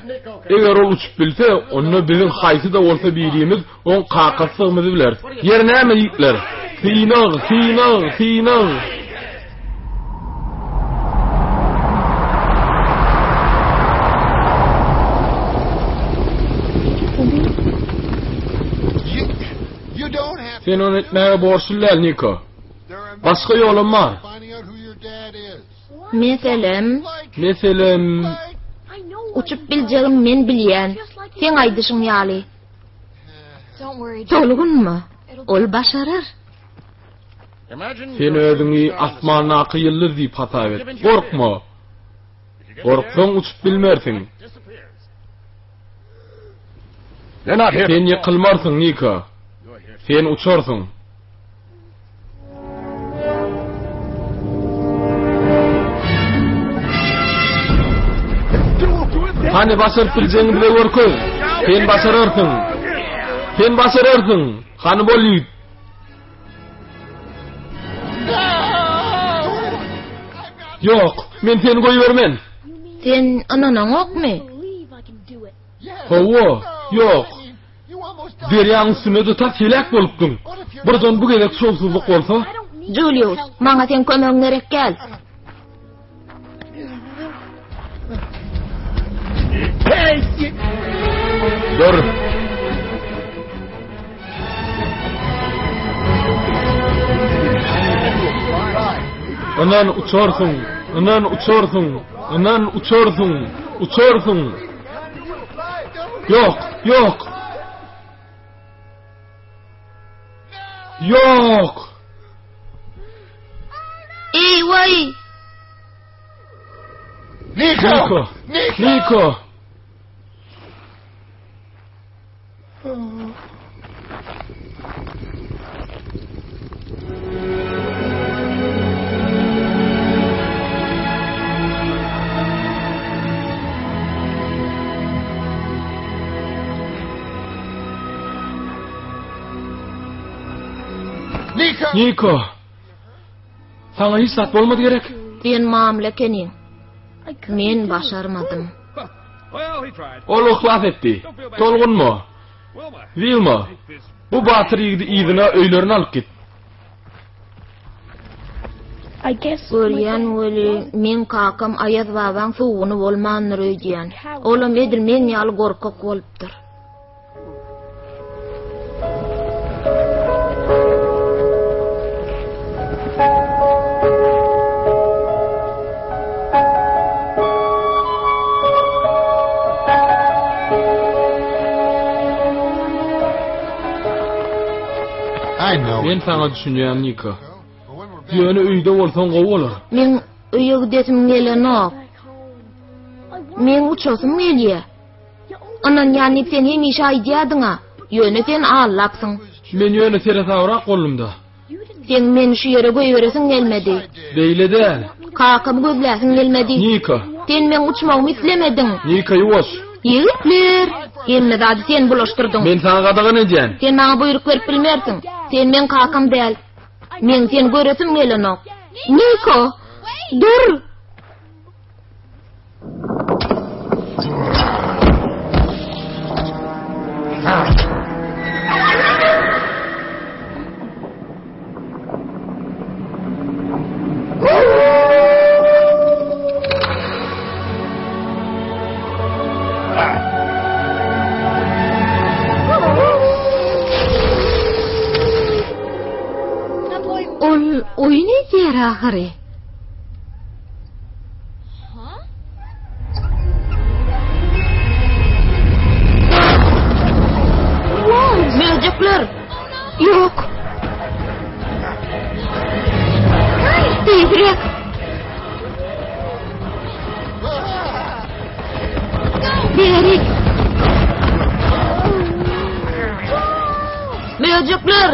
Eger ol uçup bilse, onda biziň haýsy-da bolsa birimiz oň kakasydygymyzy bileris. Ýeri näme, ýigitler? Synag, synag, synag! Sen ony etmäge borçly däl, Niko. Başga ýolam bar. Meselem? Meselem... Uçup biljegim men bilýän. Seň aýdyşyň ýaly. Tolgunma. Ol başarar. Sen özüňi asmandaky ýyldyz diýip hasap et. Gorkma. Gorksaň uçup bilmersiň. Sen ýykylmarsyň, Niko. Sen uçarsyň. Hany başaryp biljegiňi bize görkez. Sen başararsyň. Sen başararsyň. Hany bol ýigit. Ýok, men seni goýbermen. Sen ynanaňokmy? Hawa, ýok. Derýaň üstünde-de tas heläk bolupdyň. Birden bu gezek şowsuzlyk bolsa? Julius, maňa seň kömegiň gerek däl. Dur. Ynan uçarsyň, ynan uçarsyň, ynan uçarsyň, uçarsyň. Ýok, ýok. Ýok! Eý, waý! Niko! Niko! Niko! Saňa hiç zat bolmady gerek? Sen mamla ekeniň. Men başarmadym. Ol yhlas etdi. Tolgunma. Wilma, bu batyr ýigidi yzyna öýlerine alyp git. Görýän weli, meň kakam Aýaz babaň suguny bolmandyr öýdýän. Olam edil meň ýaly gorkak bolupdyr. Men saňa düşünýän, Niko. Ýöne öýde bolsaň gowy bolar. Meň öýe gidesim gelenok. Meň uçasym gelýär. Ynanýan diýip sen hemişe aýdýardyň-a. Ýöne sen allapsyň. Men ýöne seresabrak boldum-da. Seň meni şu ýere goýberesiň gelmedi. Beýle däl. Kakamy gözläsiň gelmedi. Nika. Sen meň uçmagymy islemediň. Nika ýuwaş. Ýigitler, hemme zady sen bulaşdyrdyň. Men saňa gadagan edýän. Sen maňa buýruk berip bilmersiň. Sen meň kakam däl. Meň seni göresim gelenok. Niko, dur! Ol oýun edýär ahyry. Möjekler! Ýok! Tizräk! Bärik! Möjekler!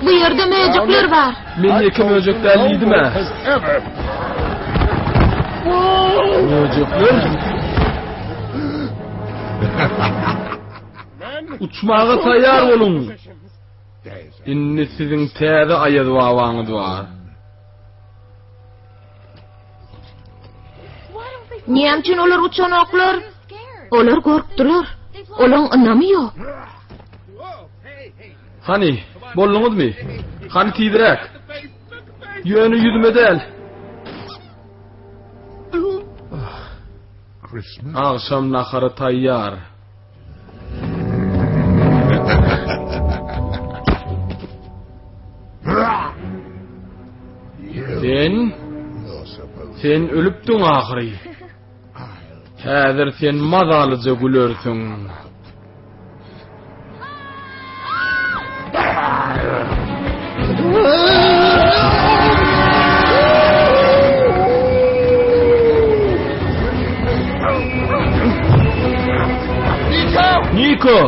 Bu ýerde möjekler bar. Men ýeke möjek däl diýdim-ä. Möjekler? Uçmaga taýýar boluň. Indi siziň täze Aýaz babaňyz bar. Näme üçin olar uçanoklar? Olar gorkdular. Olaň ynamy ýok. Hany, bolduňyzmy? Hany tizräk. Ýöne ýüzüme däl. Agşam nahary taýýar. Sen Sen ölüpdiň ahyry. Häzir sen mazalyja gülersiň. Niko!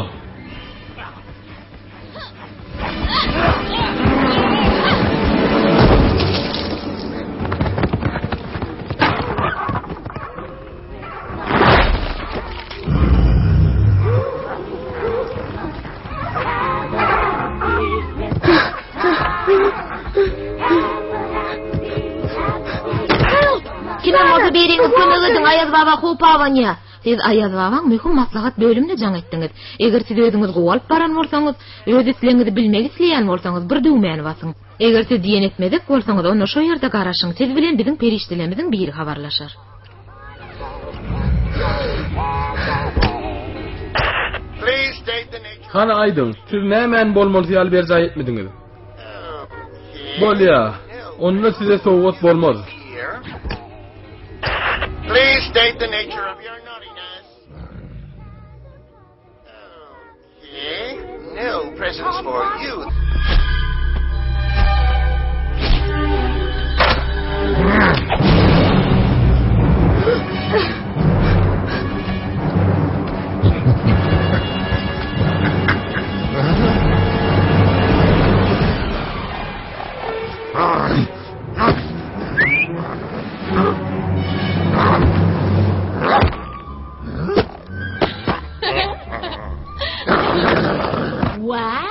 Kimem bolsa biriňiz kömek ediň, Aýaz baba howp abanýar. Siz Aýaz babaň möhüm maslahat bölümine jaň etdiňiz. Eger siz özüňizi gowy alyp baran bolsaňyz, öz islegiňizi bilmek isleýän bolsaňyz, bir düwmäni basyň. Eger siz diýen etmezek bolsaňyz, onda şo ýerde garaşyň, siz bilen biziň perişdelerimiziň biri habarlaşar. Hany aýdyň, siz nämäni bolmalysy ýaly berjaý etmediňiz? Bolýa, onda size sowgat bolmaz. No presents for you.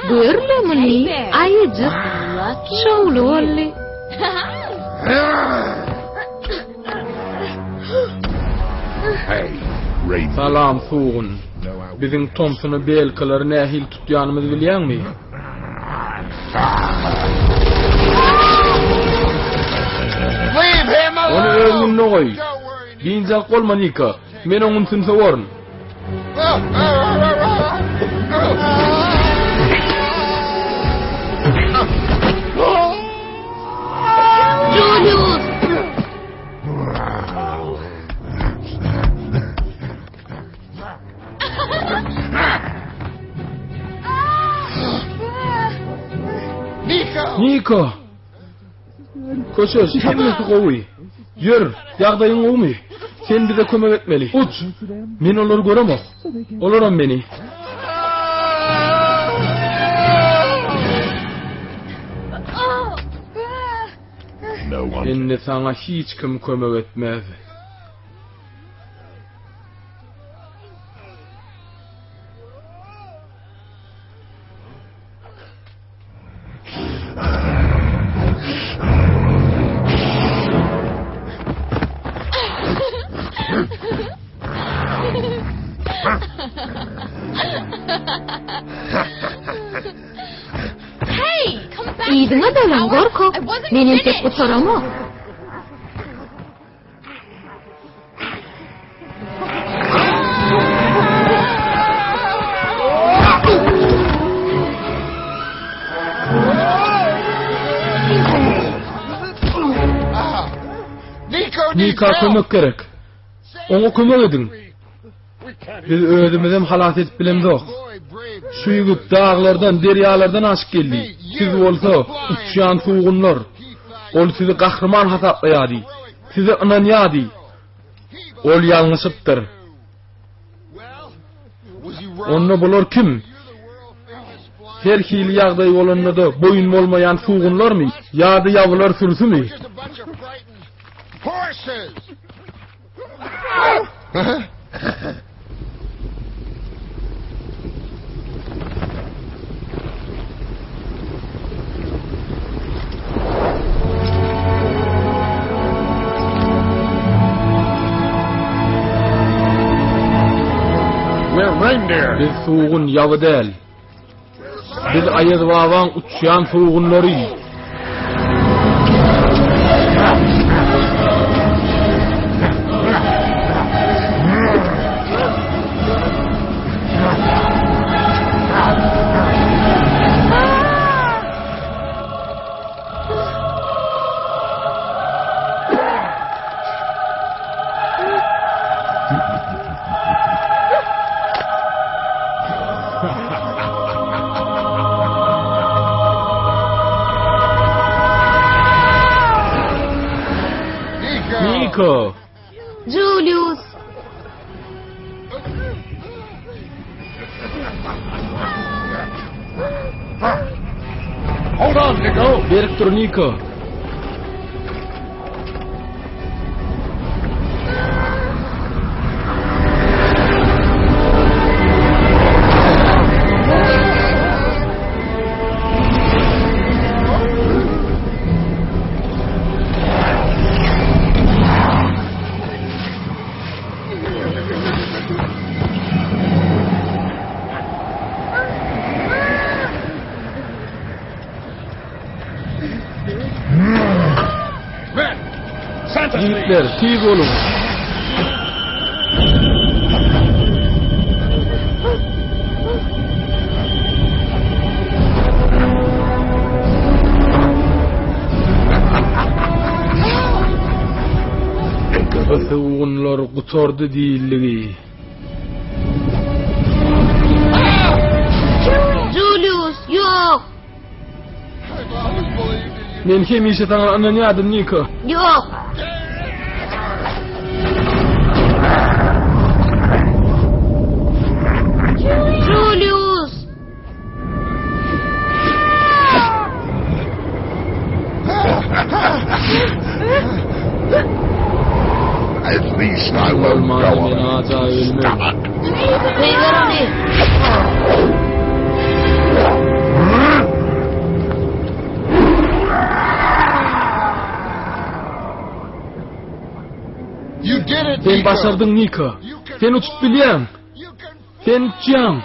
Gör-le muny, aýyjyk. Şowly boldy. Salam, Sugun. Biziň tomsuna belkalary nähili tutýanymyzy bilýäňmi? Ony öz gününe goý. Biynjalyk bolma, Nika. Men oň ünsüni sowaryn. Julius! Niko! Köşeş, hemmesi gowy. Ýör, ýagdaýyň gowumy? Sen bize kömek etmeli. Uç! Men olary göremok. Olaram meni. Indi saňa hiç kim kömek etmez. Yzyňa dolan, gorkak. Men entek gutaramok. Nika kömek gerek. Oňa kömek ediň. Biz özümizem halas edip bilemzok. Şu ýigit daglardan, derýalardan aşyp geldi. Siz bolsa uçýan sugunlar. Ol sizi gahryman hasaplaýardy. Size ynanýardy. Ol ýalňyşypdyr. Onda bular kim? Her hili ýagdaý bolanda-da boýun bolmaýan sugunlarmy ýa-da ýabylar sürüsimi? Biz sugun ýaby däl. Biz Aýaz babaň uçýan sugunlary. Niko! Julius! Hold on, Niko! Berk dur, Niko! Ýigitler, tiz boluň! Sugunlar gutardy diýildigi. Julius, ýok! Men hemişe saňa ynanýardym, Niko. Ýok. Julius! At least I won't go on a stomach. Goýber ony! Sen başardyň, Niko. Sen uçup bilýäň. Sen uçýaň.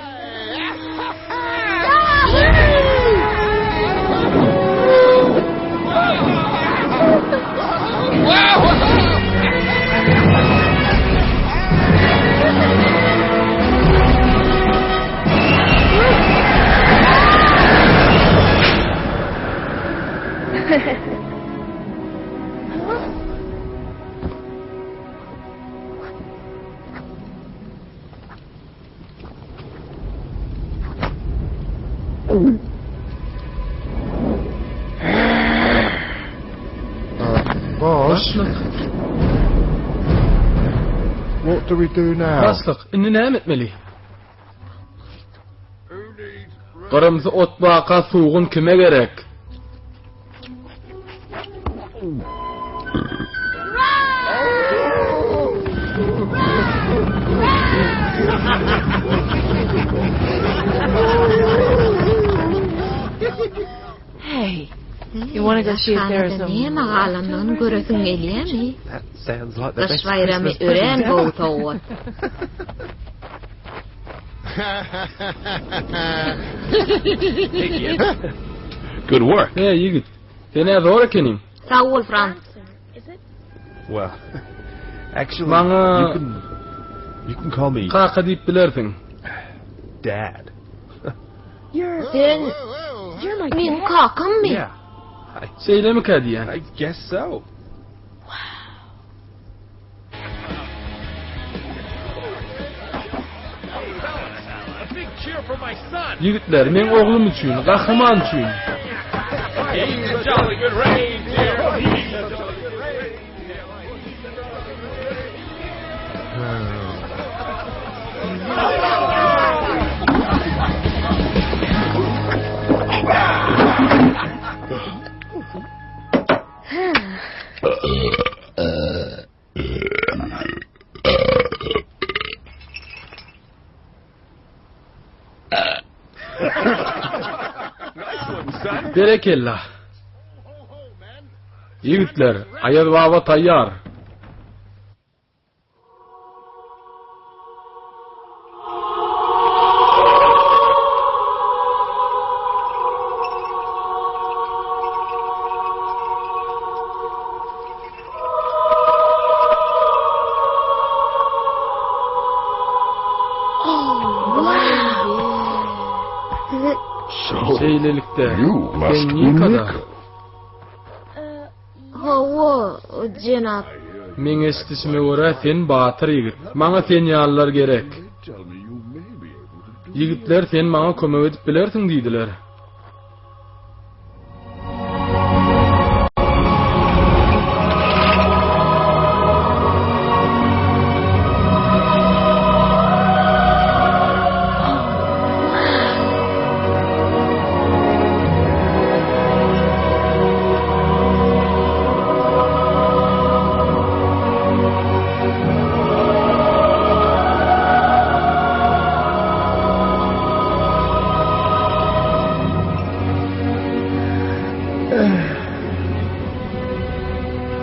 Boss. Başlyk. What do we do now? Başlyk, indi näme etmeli? Gyrymsy otbaka sugun kime gerek? Hey, you wanna go see if there's Aşhanada a näme galandygyny göresiň gelýärmi? That sounds like the Gyş best baýramy Christmas örän present gowy ever. sowgat. Good work. Hey ýigit, sen-ä zor ekeniň. Sag bol, Frans. Well, actually, Maňa- you can you can call me Kaka diýip bilersiň. Dad. Sen meň kakammy? Yeah, Şeýlemikä diýýän. I guess so. Ýigitler, meň oglum üçin, gahryman üçin. Berekella. Ýigitler, Aýaz baba taýýar. So, Şeýlelikde, you must sen be Nikada. Nico. Hawa, jenap. Meň eşidişime görä sen batyr ýigit. Maňa sen ýalylar gerek. Tell me you may be able to do Ýigitler sen maňa kömek edip bilersiň diýdiler.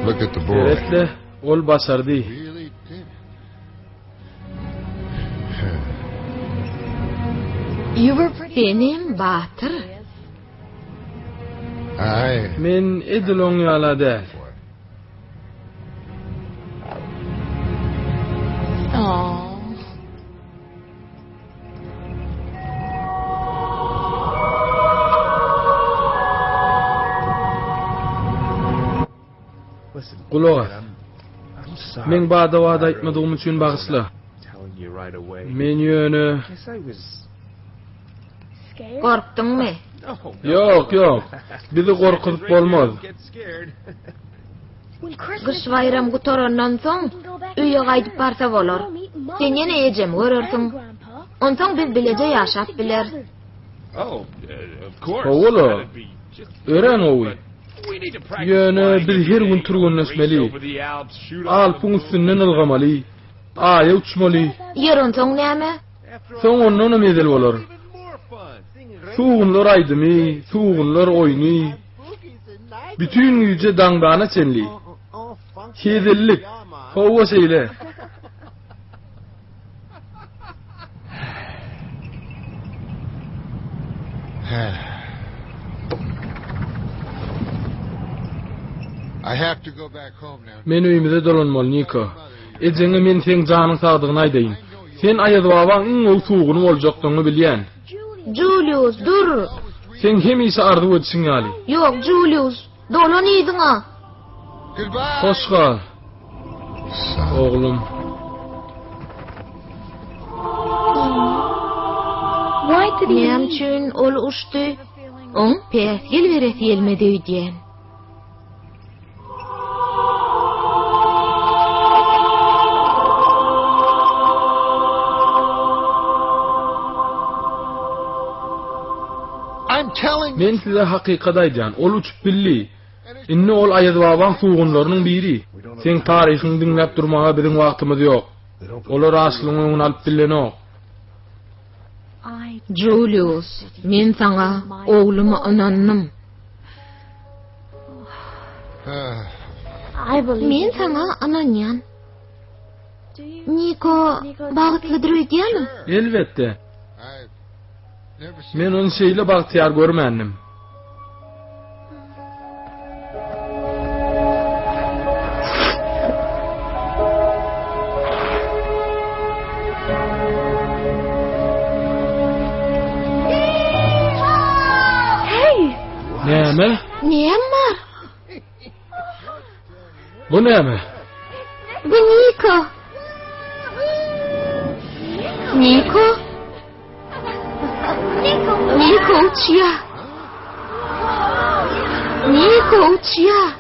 Look at the boy. Seretle, ol başardy. Really did it. You were pretty. Senem batyr. I Men edil oň ýala däl. boy. Aw. Listen, Gulak as. I'm, I'm sorry. Meň bada-bada aýtmadygym üçin bagyşla. Telling you right away. Men ýöne Guess I was. Gorkduňmy? No, no. Ýok, ýok. Bizi gorkuzyp bolmaz. Get scared. Gyş baýram gutarandan soň öýe gaýdyp barsa bolar. Sen ýene ejemi görersiň. Onsoň biz bileje ýaşap bileris. Oh, uh, of course. Howala. That'd be just Örän gowy. We need to practice Ýöne flying biz every her gün day. türgenleşmeli. Race over the Alps, shoot off the Alpyň moon. üstünden ylgamaly. Aýa uçmaly. Ýer onsoň näme? Soň ondanam hezil bolar. Even more fun. Sugunlar aýdymy, sugunlar oýny. Bütün gije daňdana çenli. Hezillik. Hawa şeýle. I have to go back home now. Men öýümize dolanmaly, Niko. Ejeňe men seň janyň sagdygyny aýdaýyn. Sen Aýaz babaň iň gowy suguny boljakdygyňy bilýän. Julius, dur. Seň hemişe arzuw edişiň ýaly. Ýok, Julius, dolan yzyňa. Goodbye. Hoş gal, Son. oglum. Why did he Näme leave? üçin ol uçdy? Oň päsgel beresi gelmedi öýdýän. I'm telling Men size hakykat aýdýan, ol uçup bildi. Indi ol Aýaz babaň sugunlarynyň biri. Seň taryhyňy diňläp durmaga biziň wagtymyz ýok. Olar açlygyň öňüni alyp bilenok. I Julius, men saňa oglumy ynandym. Men saňa ynanýan. Niko bagtlydyr öýdýämiň? Elbetde. Men ony şeýle bagtyýar görmändim. Näme? Näme bar? Bu näme? Bu Niko. Niko? Niko uçýar. Niko uçýar.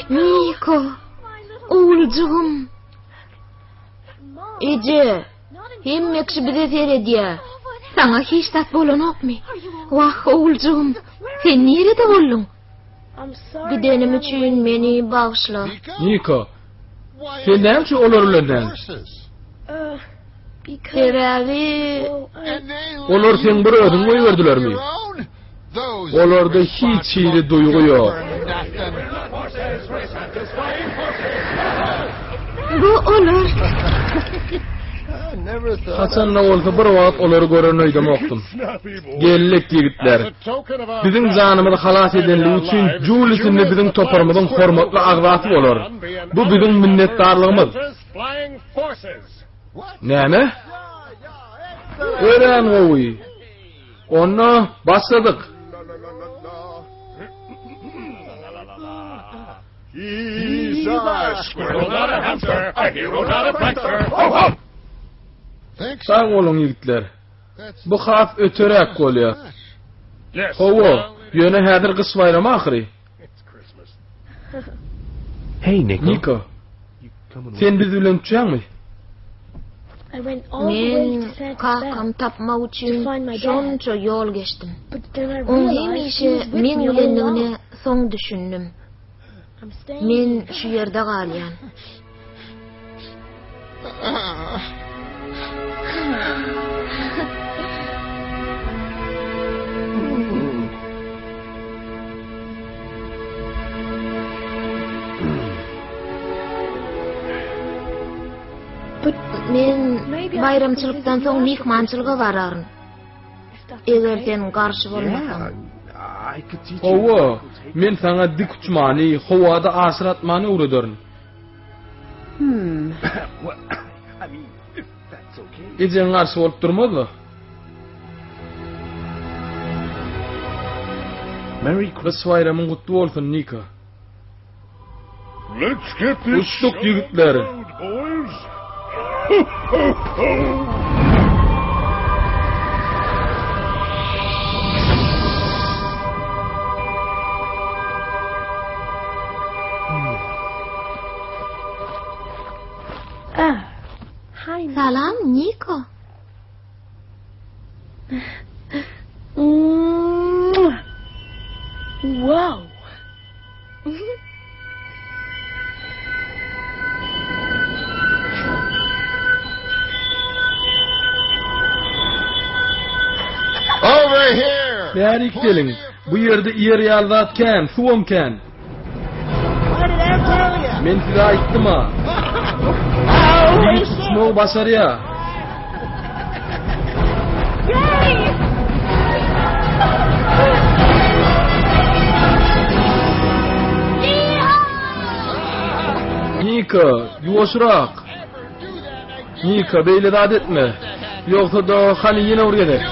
Niko, oguljygym. Eje, hemme kişi bize seredýär. Saňa hiç zat bolanokmy? Wah, oguljygym, sen nirede bolduň? Gidenim üçin meni bagyşla. Niko, sen näme üçin olar bilen däl? Sebäbi... Olar seň bir özüňi goýberdilermi? Olarda hiç hili duýgy ýok. Bu olar. Haçanda bolsa bir wagt olary gören öýdemokdym. Geldik ýigitler. Biziň janymyzy halas edenligi üçin Julius indi biziň toparymyzyň hormatly agzasy bolar. Bu biziň minnetdarlygymyz. Näme? Örän gowy. Onda başladyk. Sag boluň ýigitler. Bu has öteräk bolýar. Hawa, ýöne häzir gyş baýramy ahyry. Niko, sen biz bilen uçýaňmy? Men kakamy tapmak üçin şonça ýol geçdim. Oň hemişe meň bilendigine soň düşündim. Men şu ýerde galýan. Men baýramçylykdan soň myhmançylyga bararyn. Eger sen garşy bolmasaň. Hawa, men saňa dik uçmany, howada aşyr atmany öwrederin. Ejeň garşy bolup durmaz-la. Gyş baýramyň gutly bolsun, Niko. Uçduk ýigitler. Salam, Niko. Wow. Over here. Bärik geliň. Bu ýerde iýer ýaly zat kän, suwam kän. Men size aýtdym-a. Ýigit uçmagy başarýar. Nika, ýuwaşrak. Nika, beýle zat etme. Ýogsa-da, hany ýene bir gezek.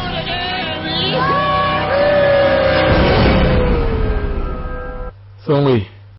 Soňy.